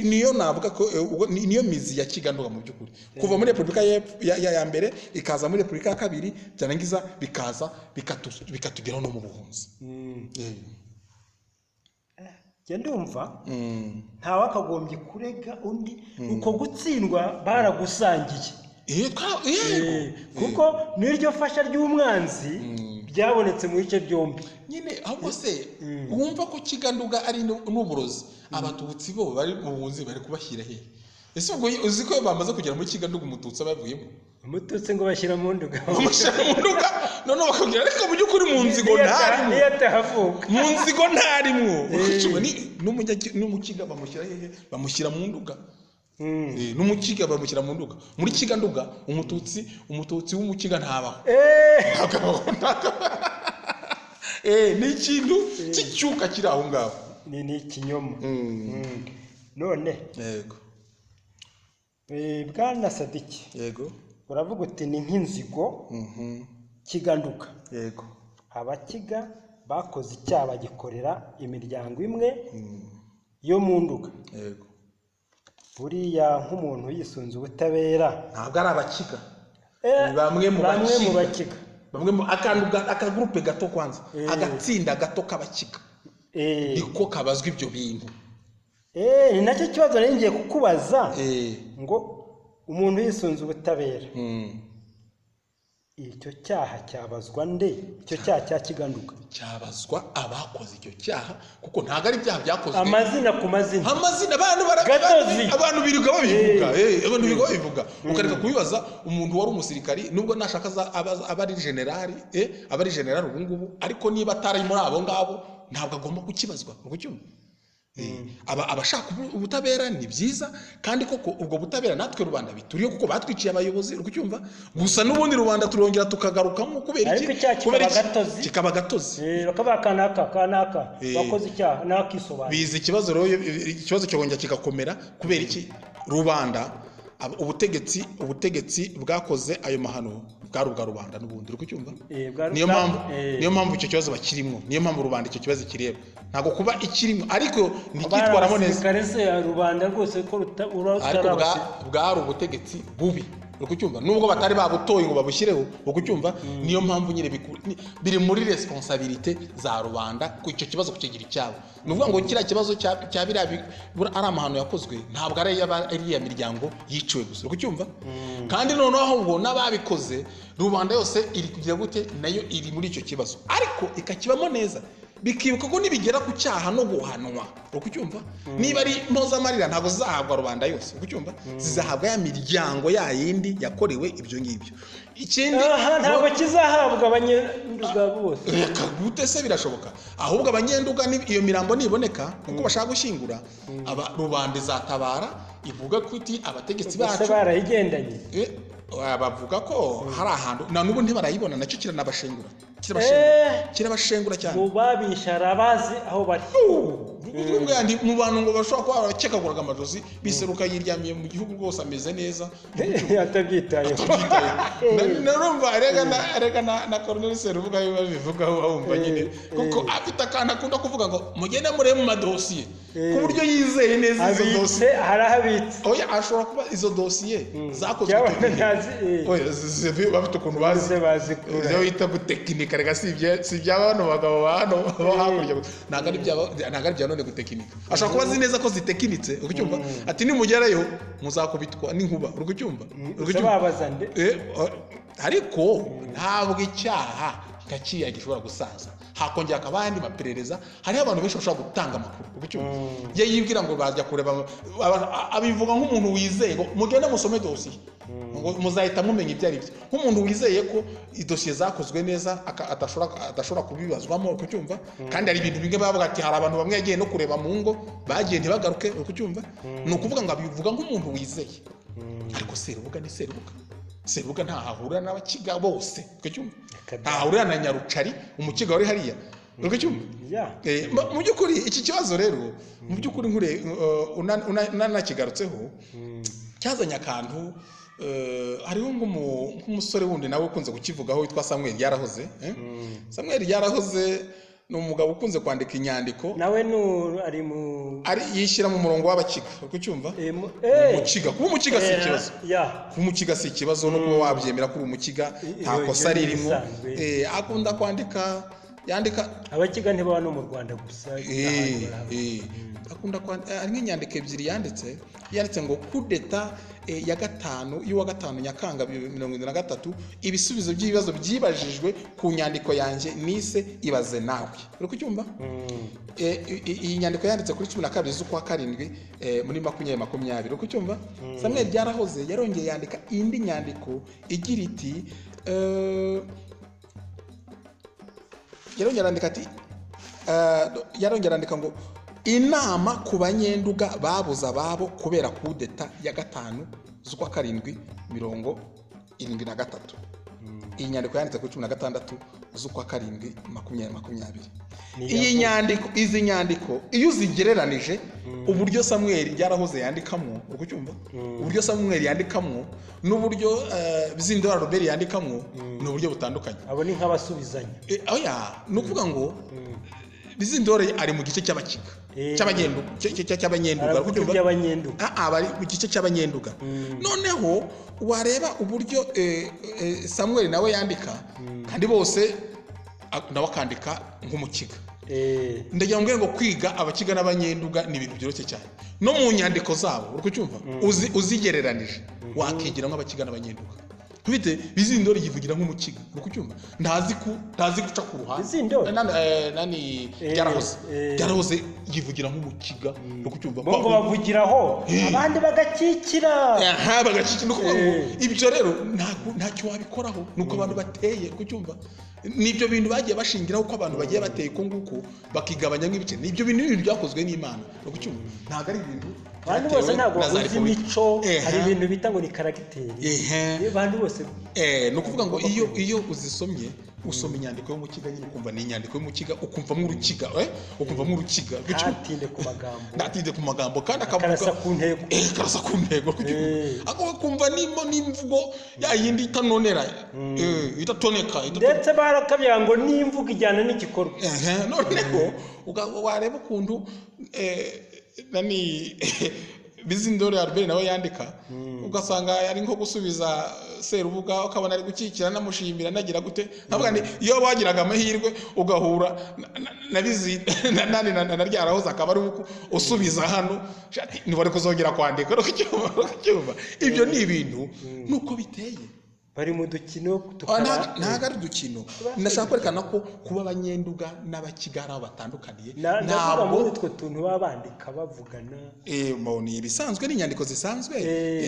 Niyo navuga ko ubwo niyo mizi ya Kiganduga mu by'ukuri, kuva muri Repubulika ya mbere ikaza muri Repubulika ya kabiri, byarangiza bikaza bikatugeraho no mu buhunzi. Njye ndumva ntawakagombye kurega undi, uko gutsindwa baragusangiye. Yego. Kuko n'iryo fasha ry'umwanzi byabonetse mu bice byombi. Nyine ahubwo se wumva ko Kiganduga ari n'uburozi, Abatutsi bo bari mu buhunzi bari kubashyira hehe? Ese ubwo uzi ko bamaze kugera muri Kiganduga, Umututsi aba yavuyemo? Umututsi ngo bashyira mu Nduga. Bamushyira mu Nduga, noneho bakabwira, ariko mu by'ukuri mu nzigo ntarimo. Niyo atahavuka. Mu nzigo ntarimwo. N'Umukiga bamushyira hehe? Bamushyira mu Nduga. N'Umukiga bamushyira mu Nduga, muri Kiganduga. Umututsi w'Umukiga ntabaho. Ntabwo abaho, ntabwo abaho. Ni ikintu cy'icyuka kiri aho ngaho. Ni ikinyoma. None Yego. Bwana Sadiki, Yego. uravuga uti ni nk'inzigo Kiganduga. Yego. Abakiga bakoze icyaha bagikorera imiryango imwe yo mu Nduga. Yego. Buriya nk'umuntu yisunze ubutabera, Ntabwo ari Abakiga. Bamwe mu bamwe mu Bakiga. Bakiga. Bamwe mu akantu akagurupe gato kwanza, agatsinda gato k'Abakiga, niko kabazwa ibyo bintu. Ni nacyo kibazo nari ngiye kukubaza, ngo umuntu yisunze ubutabera, icyo cyaha cyabazwa nde, icyo cyaha cya Kiganduga? Cyabazwa abakoze icyo cyaha, kuko ntabwo ari ibyaha byakozwe Amazina ku mazina. Amazina, abantu Gatozi. Abantu birirwa babivuga, abantu birirwa babivuga, ukareka kubibaza umuntu wari umusirikari, nubwo nashaka aba ari generali, aba ari generali ubu ngubu, ariko niba atari muri abo ngabo ntabwo agomba kukibazwa. Uri kucyumva? Abashaka ubutabera ni byiza, kandi koko ubwo butabera natwe rubanda bituriyo, kuko batwiciye abayobozi. Uri kucyumva? Gusa n'ubundi rubanda turongera tukagarukamo kubera Ariko iki? icyaha kikaba Kubera iki? gatozi. Kikaba gatozi. Bakavuga kanaka kanaka wakoze icyaha nakisobanura. Biza ikibazo rero, ikibazo cyongera kigakomera. Kubera iki? Rubanda, ubutegetsi bwakoze ayo mahano bwari ubwa rubanda n'ubundi. Uri kucyumva? Niyo mpamvu niyo mpamvu icyo kibazo bakirimo, niyo mpamvu rubanda icyo kibazo kireba. Ntabwo kuba ikirimo ariko ntikitwaramo neza. Abasirikare se rubanda rwose ko Ariko bwari ubutegetsi bubi. Uri kucyumva? Nubwo batari babutoye ngo babushyireho. Uri kucyumva? Niyo mpamvu nyine biri muri responsabilité za rubanda ku icyo kibazo kukigira icyabo. Ni ukuvuga ngo kiriya kibazo cya biriya ari amahano yakozwe, ntabwo ari iriya miryango yiciwe gusa. Uri kucyumva? Kandi noneho ahubwo n'ababikoze, rubanda yose iri kugira gute? Nayo iri muri icyo kibazo, ariko ikakibamo neza, bikibuka ko nibigera ku cyaha no guhanwa, uri kucyumva, niba ari mpozamarira ntabwo zizahabwa rubanda yose. Uri kucyumva? Zizahabwa ya miryango ya yindi yakorewe ibyo ngibyo. Ikindi, Aha ntabwo kizahabwa Abanyenduga bose. Reka, gute se birashoboka? Ahubwo Abanyenduga iyo mirambo niboneka, kuko bashaka gushyingura, aba rubanda izatabara ivuga ko iti abategetsi Gusa bacu barayigendanye. Bavuga ko hari ahantu na n'ubu ntibarayibona, nacyo kiranabashengura, kirabashengura, kirabashengura cyane. Mu babisha hari abazi aho bari. Mu bantu ngo bashobora kuba barakekaguraga amajosi, biseruka yiryamiye mu gihugu rwose ameze neza. Atabyitayeho. Narumva erega na Colonel Serubuga babivugaho, bawumva nyine, kuko afite akantu akunda kuvuga ngo mugende murebe mu madosiye, ku buryo yizeye neza izo dosiye. Abitse, hari aho abitse. Oya, ashobora kuba izo dosiye zakozwe Cyangwa icyo gihe. ntazi. Oya, bafite ukuntu bazi. Bose bazikura. Ibyo bita gutekinika, reka si ibya bano bagabo ba hano bo hakurya gusa. Ntabwo ari ibya none gutekinika. Ashobora kuba azi neza ko zitekinitse. Uri kucyumva? Ati nimugerayo muzakubitwa n'inkuba. Uri kucyumva? Uri Gusa kucyumva? babaza nde? Ariko ntabwo icyaha nka kiriya gishobora gusaza, hakongera hakaba ayandi maperereza. Hariho abantu benshi bashobora gutanga amakuru. Uri kucyumva? Ye yibwira ngo bajya kureba, abivuga nk'umuntu wizeye ngo mugende musome dosiye ngo muzahita mumenya ibyo ari byo, nk'umuntu wizeye ko idosiye zakozwe neza, adashobora kubibazwamo. Uri kucyumva? Kandi hari ibintu bimwe bavuga ati hari abantu bamwe yagiye no kureba mu ngo bagiye ntibagaruke. Uri kucyumva? Ni ukuvuga ngo abivuga nk'umuntu wizeye, ariko Serubuga ni Serubuga. Serubuga ntahahurira n'Abakiga bose. Uri kucyumva? Reka da. Ntahahurira na Nyarucari, Umukiga wari hariya. Uri kucyumva? Ya. Mu by'ukuri iki kibazo rero, mu by'ukuri nkure unanakigarutseho, cyazanye akantu. Hariho nk'umusore wundi nawe ukunze kukivugaho witwa Samuel Yarahoze, eh? Samuel Yarahoze ni umugabo ukunze kwandika inyandiko. Nawe nu ari mu Ari yishyira mu murongo w'abakiga, uri kucyumva? Eh. Umukiga, kuba umukiga si ikibazo. Ya. Kuba umukiga si ikibazo, no kuba wabyemera ko uri umukiga nta kosa Ibyo ni ririmo. ibisanzwe. Akunda kwandika, yandika. Abakiga ntibaba no mu Rwanda gusa, n'ahandi barahaba. Akunda kwandika. Hari nk'inyandiko ebyiri yanditse ngo kudeta ya gatanu y'uwa 5 Nyakanga 73, ibisubizo by'ibibazo byibajijwe ku nyandiko yanjye nise "Ibaze Nawe". Uri kucyumva? Iyi nyandiko yanditse kuri 12 z'ukwa karindwi muri 2020. Uri kucyumva? Samuel Byarahoze yarongeye yandika indi nyandiko igira iti, yarongera arandika ati, yarongera arandika ngo "Inama ku Banyenduga babuze ababo kubera kudeta ya 5 z'ukwa karindwi 73". Iyi nyandiko yanditse kuri 16 z'ukwa karindwi 2020. Ni Iyi nyandiko, izi nyandiko iyo uzigereranije uburyo Samuel Byarahoze yandikamo, uri kucyumva, uburyo Samuel yandikamo n'uburyo Bizindora Robert yandikamo ni uburyo butandukanye. Abo ni nk'abasubizanya. Oya, ni ukuvuga ngo Bizindore ari mu gice cy'abakiga, cy'abanyenduga. Aravuga Uri kucyumva? iby'Abanyenduga. Ah, bari mu gice cy'Abanyenduga. Noneho wareba uburyo Samuel nawe yandika, kandi bose nawe akandika nk'umukiga. Ndagira ngo ngo kwiga abakiga n'Abanyenduga ni ibintu byoroshye cyane, no mu nyandiko zabo, uri kucyumva, uzigereranije wakigira nk'abakiga n'Abanyenduga. Ntubite Bizindori yivugira nk'umukiga, uri kucyumva, ntazi guca ku ruhande. Bizindori? Nani, Byarahoze. Byarahoze yivugira nk'umukiga, uri kucyumva? Bo ngo bavugiraho, abandi bagakikira. Aha, bagakikira. Ni ukuvuga ngo ibyo rero ntacyo wabikoraho, ni uko abantu bateye, uri kucyumva? Nibyo bintu bagiye bashingiraho ko abantu bagiye bateye uko nguko, bakigabanya nk'ibice. Nibyo bintu, ni ibintu byakozwe n'Imana, uri kucyumva? Ntabwo ari ibintu Abantu bose byatewe ntabwo na za bahuza repubulika. imico. Hari ibintu bita ngo ni caractère. Abantu bose Ni ukuvuga ngo iyo uzisomye, usoma inyandiko y'umukiga nyine ukumva ni inyandiko y'umukiga, ukumvamo urukiga, ukumvamo urukiga. Ntatinde ku magambo. Ntatinde ku magambo, kandi akavuga Akarasa ku ntego. Karasa ku ntego. Ako kumva nimo n'imvugo ya yindi itanonera, itatoneka, Ndetse barakabya ngo n'imvugo ijyana n'igikorwa. Ehe, noneho wareba ukuntu nani, Bizindore Albert nawe yandika, ugasanga ari nko gusubiza Serubuga, ukabona ari gukikira, namushimira, nagira gute. Nkavuga nti iyo wagiraga amahirwe ugahura na Bizi na nani na Ryarahoze, akaba ari uko usubiza hano, shati ntiwari kuzongera kwandika. Uri kucyumva? Ibyo ni ibintu nuko biteye. Bari mu dukino Ah, tukaba ntabwo ari udukino. Ndashaka kwerekana ko kuba Abanyenduga n'Abakiga ari aho batandukaniye. Ndavuga Ntabwo muri utwo tuntu baba bandika bavugana. Ni ibisanzwe, ni inyandiko zisanzwe.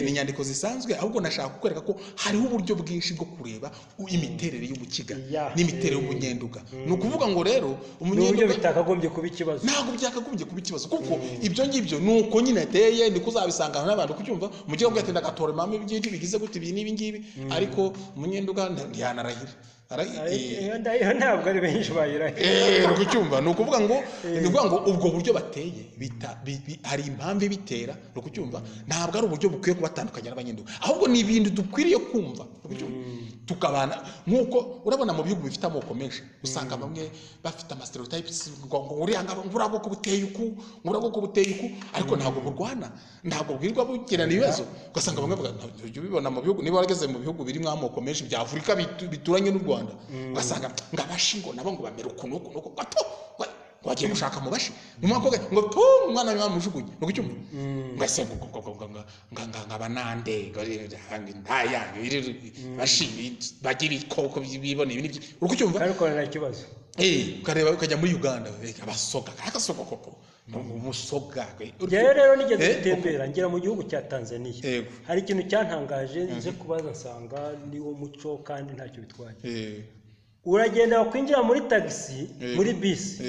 Ni inyandiko zisanzwe. Ahubwo nashaka kukwereka ko hariho uburyo bwinshi bwo kureba imiterere y'umukiga n'imiterere y'umunyenduga. Ni ukuvuga ngo rero N'uburyo umunyenduga bitakagombye kuba ikibazo. Ntabwo byakagombye kuba ikibazo, kuko ibyo ngibyo ni uko nyine ateye, niko uzabisanga n'abantu kucyumva. Umukiga avuga ati ndagatora mama ibyinshi bigize gute, ibi n'ibi ngibi, ariko umunyenduga ntiyanarahira. Iyo ntabwo ari benshi bayirahira. Uri kucyumva? Ni ukuvuga ngo ubwo buryo bateye hari impamvu ibitera, uri kucyumva? Ntabwo ari uburyo bukwiye kubatandukanya n'Abanyenduga, ahubwo ni ibintu dukwiriye kumva, uri kucyumva, tukabana. Nk'uko urabona mu bihugu bifite amoko menshi, usanga bamwe bafite ama stereotypes ngo uriya ngo buriya bwoko buteye uku, ngo buriya bwoko buteye uku, ariko ntabwo burwana, ntabwo bwirirwa bugirana ibibazo. Ugasanga bamwe bavuga, ujya ubibona mu bihugu, niba warageze mu bihugu birimo amoko menshi bya Afurika bituranye n'u Rwanda, ugasanga ngo Abashi ngo nabo ngo bamera uku n'uku n'uku, gato ngo wagiye gushaka mu Bashi mu mwaka ngo tu umwana bamujugunye, ni ukucyumva, ngo ese ngo ngo ngo ngo ngo ngo ngo ngo abanande ngo ndaya Bashi bagira ibikoko bibona ibi n'ibyo, uri kucyumva? Ariko nta kibazo. Ukareba ukajya muri Uganda, Abasoga, akasoga koko, umusoga. Njyewe rero nigeze gutembera ngera mu gihugu cya Tanzania. Hari ikintu cyantangaje, nje kubaza nsanga niwo muco kandi ntacyo bitwaye. Uragenda wakwinjira muri tagisi, muri bisi,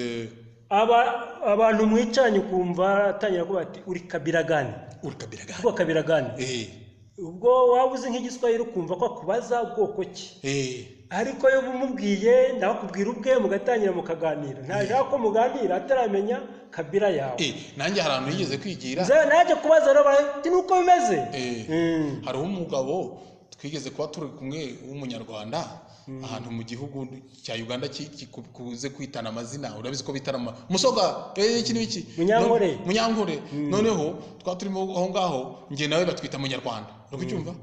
aba abantu mwicaranye ukumva atangira kuvuga ati: "Uri kabila gani?" Uri kabila gani? Kuvuga kabila gani. Ubwo waba uzi nk'igiswahili ukumva ko akubaza ubwoko ki, ariko iyo umubwiye nawe akubwira ubwe, mugatangira mukaganira. Ntashaka ko muganira ataramenya kabila yawe. Nanjye hari ahantu yigeze kwigira. Najya kubaza rero bati nuko bimeze. Hariho umugabo twigeze kuba turi kumwe w'umunyarwanda ahantu mu gihugu cya Uganda kuze kwitana amazina. Urabizi ko bitana musoga, iki n'iki. Munyankore. Munyankore. Noneho twaba turimo aho ngaho, njye nawe batwita munyarwanda, uri kucyumva?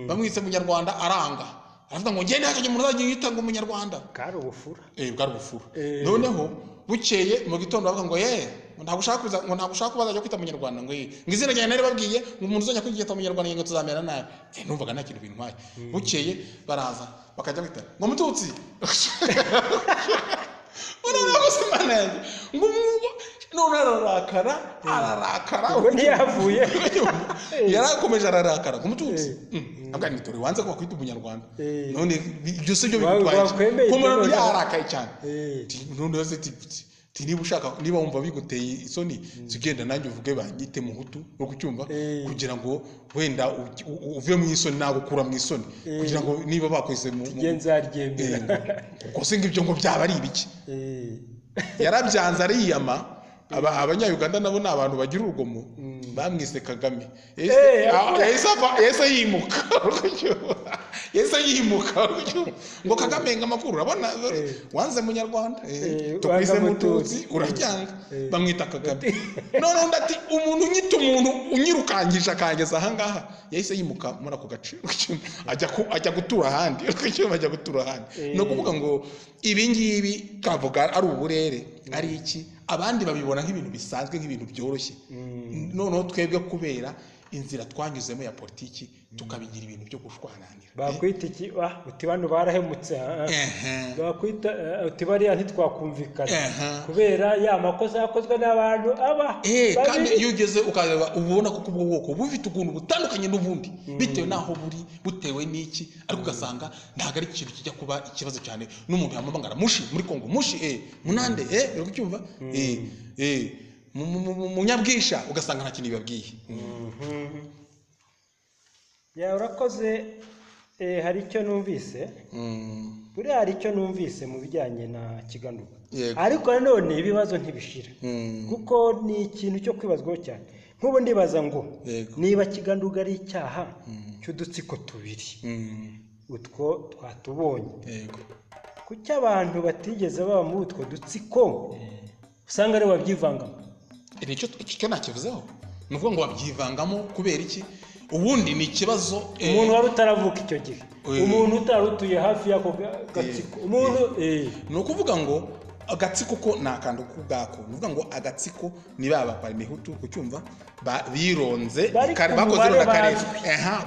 Bamwise munyarwanda aranga, aravuga ngo njye ntihakagire umuntu uzajya yita ngo umunyarwanda. Bwari ubufura. Bwari ubufura. Noneho bukeye mu gitondo bavuga ngo ye ngo ntabwo ushaka kuza, ngo ntabwo ushaka ko bazajya kwita munyarwanda, ngo ye ngo izina ryanjye nari babwiye ngo umuntu uzajya kwita munyarwanda ngo tuzamera nabi. Numvaga nta kintu bintwaye. Bukeye baraza bakajya kwita ngo mututsi. Noneho gusa Imana yanjye ngo none ararakara, ararakara. Ubwo ntiyavuye. Yarakomeje ararakara ngo umututsi. Avuga ni dore wanze ko bakwita umunyarwanda. None ibyo si byo bigutwaye iki? Wakwemeye Ko mbona ibyo noneho. yarakaye cyane. None se ti niba ushaka, niba wumva biguteye isoni, tugenda nanjye uvuge banyite muhutu, uri kucyumva? Kugira ngo wenda uve mu isoni, nagukura mu isoni, kugira ngo niba bakwise mu Nzaryemera. Ubwo se ngibyo ngo byaba ari ibiki? Yarabyanze ariyama. Abanya-Uganda nabo ni abantu bagira urugomo, bamwise Kagame. Yahise yimuka, yahise yimuka ngo Kagame ngo amakuru urabona wanze munyarwanda, tukwise wanga mututsi Mututsi. Uraryanga bamwita Kagame. None undi ati umuntu unyita umuntu unyirukangije akangeza ahangaha, yahise yimuka muri ako gace ajya gutura ahandi, ajya gutura ahandi. Ni ukuvuga ngo ibi ngibi kavuga ari uburere, ari iki, abandi babibona nk'ibintu bisanzwe, nk'ibintu byoroshye. Noneho twebwe kubera inzira twanyuzemo ya politiki tukabigira ibintu byo gushwananira. Bakwita iki? Uti bano barahemutse. Bakwita uti bariya ntitwakumvikana kubera ya makosa yakozwe n'abantu aba Kandi iyo ugeze ukareba ubona ko ubwo bwoko bufite ukuntu butandukanye n'ubundi bitewe n'aho buri, bitewe n'iki, ariko ugasanga ntabwo ari ikintu kijya kuba ikibazo cyane. N'umuntu yamamagara mushi muri Kongo, mushi munande, uri kucyumva, munyabwisha, ugasanga nta kintu bibabwiye. Ya, urakoze. Hari icyo numvise, buriya hari icyo numvise mu bijyanye na Kiganduga, ariko nanone ibibazo ntibishira, kuko ni ikintu cyo kwibazwaho cyane. Nk'ubu ndibaza ngo niba Kiganduga ari icyaha cy'udutsiko tubiri, utwo twatubonye, kuki abantu batigeze baba muri utwo dutsiko usanga aribo babyivangamo? Icyo nakivuzeho, ni ukuvuga ngo babyivangamo kubera iki? Ubundi ni ikibazo umuntu wari utaravuka icyo gihe, umuntu utari utuye hafi y'ako gatsiko, umuntu Ni ukuvuga ngo agatsiko ko ni akantu k'ubwako. Ni ukuvuga ngo agatsiko ni ba baparimehutu, kucyumva, bironze bakoze irondakarere,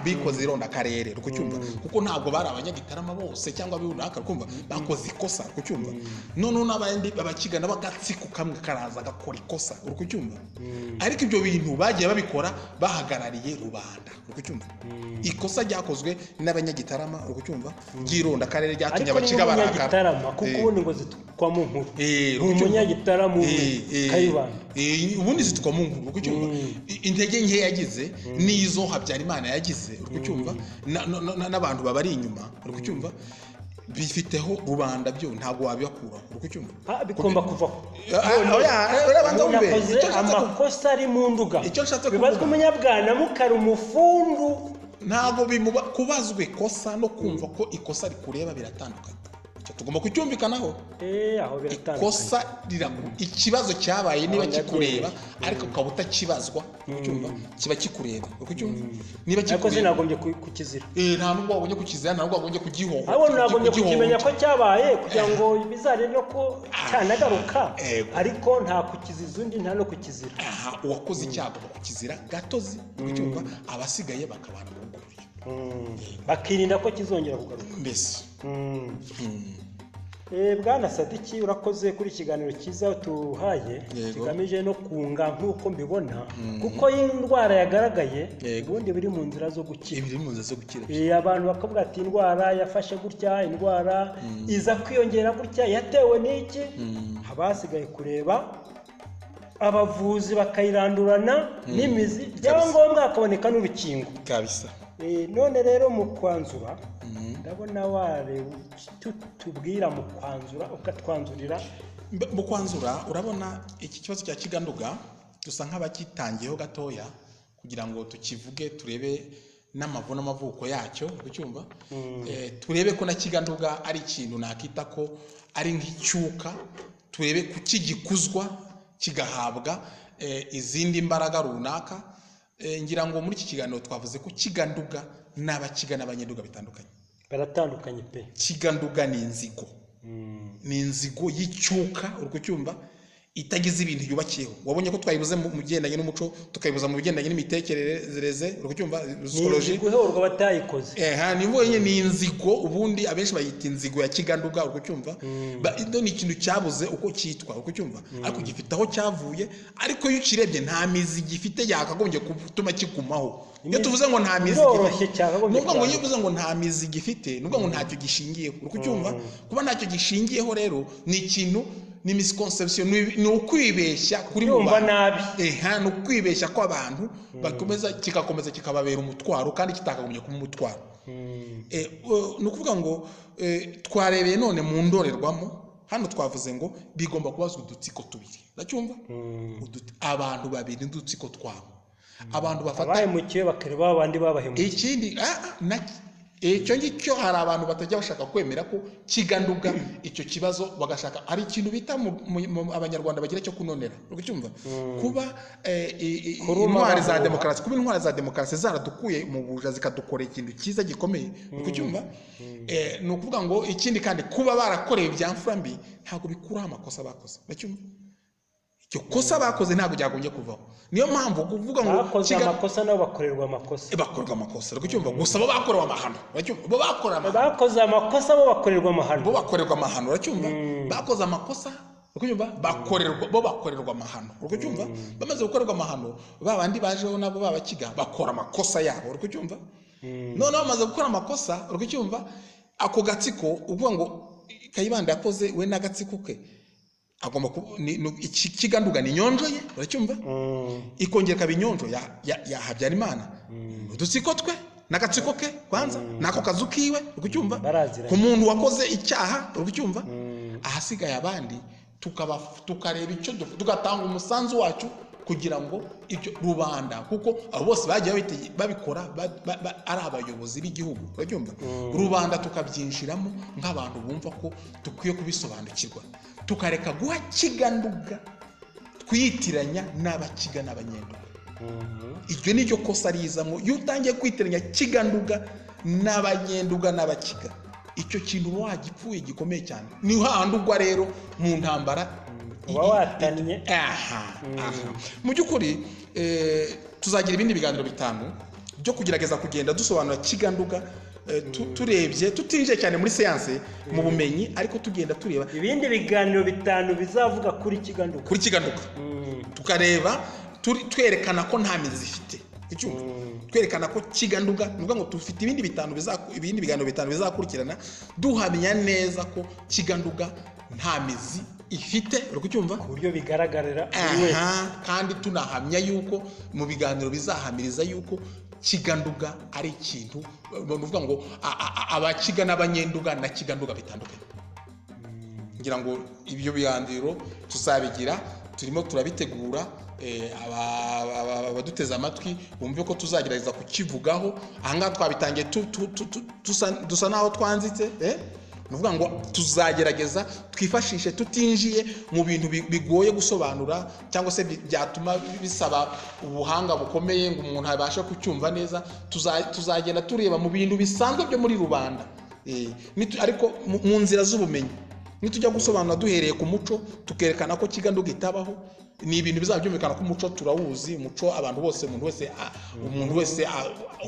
bikoze irondakarere, kucyumva, kuko ntabwo bari abanyagitarama bose cyangwa runaka, kumva bakoze ikosa, kucyumva. Noneho n'abandi babakigana b'agatsiko kamwe karaza gakora ikosa, uri kucyumva? Ariko ibyo bintu bagiye babikora bahagarariye rubanda, uri kucyumva? Ikosa ryakozwe n'abanyagitarama, uri kucyumva, ry'irondakarere ryatumye abakiga barakara, kuko ubundi ngo zitwa mu nkuru, umunyagitarama Kayibanda, ubundi zitwa mu nkuru, kucyumva? Intege nke yagize n'izo Habyarimana yagize, uri kucyumva, n'abantu babari inyuma, uri kucyumva, bifiteho rubanda byo ntabwo wabibakuraho, uri kucyumva? Bigomba kuvaho. Amakosa ari mu nduga bibazwa umunyabwana mukara umufundu. Ntabwo kubazwa ikosa no kumva ko ikosa rikureba biratandukanye. Tugomba kucyumvikanaho. Ikosa ikibazo cyabaye niba kikureba ariko ukaba utakibazwa, kucyumva, kiba kikureba, kucyumva, niba kikureba sinagombye kukizira. Nta nubwo wagombye kukizira, nta nubwo wagombye kugihoho. Ahubwo nagombye kukimenya ko cyabaye kugira ngo bizare no ko cyanagaruka, ariko nta kukiziza undi, nta no kukizira. Uwakoze icyaha agomba kukizira gatozi, kucyumva, abasigaye bakabana mu rugo bakirinda ko kizongera kugaruka mbese. Bwana Sadiki, urakoze kuri ikiganiro cyiza tuhaye kigamije no kunga nk'uko mbibona, kuko indwara yagaragaye ubundi biri mu nzira zo gukira. Abantu bakavuga ati indwara yafashe gutya, indwara iza kwiyongera gutya, yatewe n'iki? Haba hasigaye kureba abavuzi bakayirandurana n'imizi, byaba ngombwa hakaboneka n'urukingo. Kabisa. None rero mu kwanzura, ndabona wareba tubwira mu kwanzura, ukatwanzurira. Mu kwanzura, urabona iki kibazo cya Kiganduga dusa nk'abagitangiyeho gatoya kugira ngo tukivuge, turebe n'amavu n'amavuko yacyo, ucyumva. Turebe ko na Kiganduga ari ikintu nakita ko ari nk'icyuka, turebe kuki gikuzwa kigahabwa izindi mbaraga runaka. Ngira ngo muri iki kiganiro twavuze ko Kiganduga n'Abakiga n'Abanyenduga bitandukanye. Baratandukanye pe. Kiganduga ni inzigo, ni inzigo y'icyuka, uri kucyumva, itagize ibintu yubakiyeho. Wabonye ko twayibuze mu bigendanye n'umuco, tukayibuza mu bigendanye n'imitekerereze, uri kucyumva, Ni psychology. inzigo ihorwa batayikoze. Eha, ni nyine ni inzigo, ubundi abenshi bayita inzigo ya Kiganduga, uri kucyumva. Ino ni ikintu cyabuze uko cyitwa, uri kucyumva, ariko gifite aho cyavuye. Ariko iyo ukirebye nta mizi gifite yakagombye gutuma kigumaho. Iyo tuvuze ngo nta mizi Biroroshye gifite, cyakagombye ni ukuvuga ngo iyo kurangira. uvuze ngo nta mizi gifite, ni ukuvuga ngo ntacyo gishingiyeho, uri kucyumva. Kuba ntacyo gishingiyeho rero ni ikintu, ni misconception, ni ukwibeshya kuri Yumva rubanda. nabi. Eha, ni ukwibeshya kw'abantu bakomeza, kikakomeza kikababera umutwaro kandi kitakagombye kuba umutwaro. Ni ukuvuga ngo twarebeye none mu ndorerwamo hano, twavuze ngo bigomba kubazwa udutsiko tubiri, uracyumva. Abantu babiri n'udutsiko twabo, abantu bafata Abahemukiwe bakareba abandi babahemukiye. Ikindi icyo ngicyo, hari abantu batajya bashaka kwemera ko Kiganduga icyo kibazo, bagashaka hari ikintu bita Abanyarwanda bagira cyo kunonera, uri kucyumva, kuba Kuruma intwari za bahuha. demokarasi, kuba intwari za demokarasi zaradukuye mu buja zikadukorera ikintu cyiza gikomeye, uri kucyumva. Ni ukuvuga ngo ikindi kandi kuba barakorewe ibya mfura mbi ntabwo bikuraho amakosa bakoze, uracyumva. Iryo kosa bakoze ntabwo ryagombye kuvaho. Niyo mpamvu kuvuga ngo Bakoze amakosa, nabo bakorerwa amakosa. Bakorwa amakosa, uri kucyumva, gusa bo bakorewe amahano, uracyumva, bo bakorewe amahano. Bakoze amakosa, bo bakorerwa amahano. Bo bakorerwa amahano, uracyumva. Bakoze amakosa, uri kucyumva, bakorerwa, bo bakorerwa amahano, uri kucyumva. Bamaze gukorerwa amahano, ba bandi bajeho nabo babakiga bakora amakosa yabo, uri kucyumva. Noneho bamaze gukora amakosa, uri kucyumva, ako gatsiko, uvuga ngo Kayibanda yakoze we n'agatsiko ke, agomba iki Kiganduga ni inyonjo ye, uracyumva, ikongera ikaba inyonjo ya Habyarimana, udutsiko twe n'agatsiko ke kwanza n'ako kazu kiwe, uri kucyumva, Baraziranye. ku muntu wakoze icyaha, uri kucyumva. Ahasigaye abandi tukareba icyo tugatanga umusanzu wacu kugira ngo icyo rubanda, kuko abo bose bagiye babikora ari abayobozi b'igihugu, urabyumva, rubanda tukabyinjiramo nk'abantu bumva ko dukwiye kubisobanukirwa, tukareka guha Kiganduga twiyitiranya n'Abakiga n'Abanyenduga. Iryo ni ryo kosa rizamo iyo utangiye kwitiranya Kiganduga n'Abanyenduga n'Abakiga. Icyo kintu uba wagipfuye gikomeye cyane. Ni hahandi ugwa rero mu ntambara. Uba watannye. Aha, aha. Mu by'ukuri tuzagira ibindi biganiro bitanu byo kugerageza kugenda dusobanura Kiganduga, turebye tutinjiye cyane muri siyanse, mu bumenyi, ariko tugenda tureba Ibindi biganiro bitanu bizavuga kuri Kiganduga. Kuri Kiganduga, tukareba twerekana ko nta mizi ifite, icyumva, twerekana ko Kiganduga, ni ukuvuga ngo dufite ibindi bitanu ibindi biganiro bitanu bizakurikirana duhamya neza ko Kiganduga nta mizi ifite, uri kucyumva, Ku buryo bigaragarira buri wese. Aha, kandi tunahamya yuko mu biganiro bizahamiriza yuko Kiganduga ari ikintu, ni ukuvuga ngo Abakiga n'Abanyenduga na Kiganduga bitandukanye. Ngira ngo ibyo biganiro tuzabigira, turimo turabitegura. Abaduteze amatwi bumve ko tuzagerageza kukivugaho. Ahangaha twabitangiye dusa naho twanzitse, Ni ukuvuga ngo tuzagerageza twifashishe tutinjiye mu bintu bigoye gusobanura cyangwa se byatuma bisaba ubuhanga bukomeye ngo umuntu abashe kucyumva neza. Tuzagenda tureba mu bintu bisanzwe byo muri rubanda, ariko mu nzira z'ubumenyi. Nitujya gusobanura duhereye ku muco, tukerekana ko Kiganduga itabaho, ni ibintu bizaba byumvikana ko umuco turawuzi. Umuco abantu bose, umuntu wese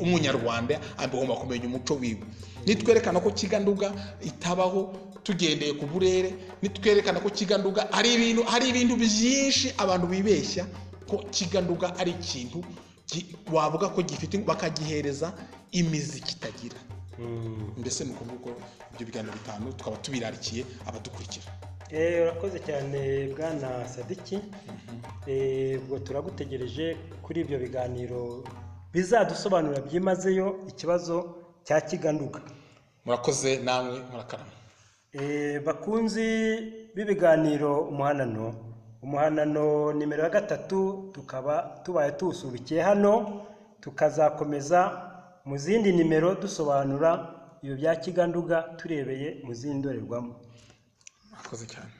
w'umunyarwanda agomba kumenya umuco wiwe. Nitwerekana ko Kiganduga itabaho tugendeye ku burere, nitwerekana ko Kiganduga hari ibintu byinshi abantu bibeshya ko Kiganduga ari ikintu wavuga ko gifite, bakagihereza imizi kitagira. Mbese ni ukuvuga ko ibyo biganiro bitanu tukaba tubirarikiye abadukurikira. Urakoze cyane bwana Sadiki. Ubwo turagutegereje kuri ibyo biganiro. Bizadusobanurira byimazeyo ikibazo cya Kiganduga. Murakoze namwe, murakarama. Bakunzi b'ibiganiro Umuhanano, Umuhanano nimero ya 3 tukaba tubaye tuwusubikiye hano, tukazakomeza mu zindi nimero dusobanura ibyo bya Kiganduga turebeye mu zindi ndorerwamo. Murakoze cyane.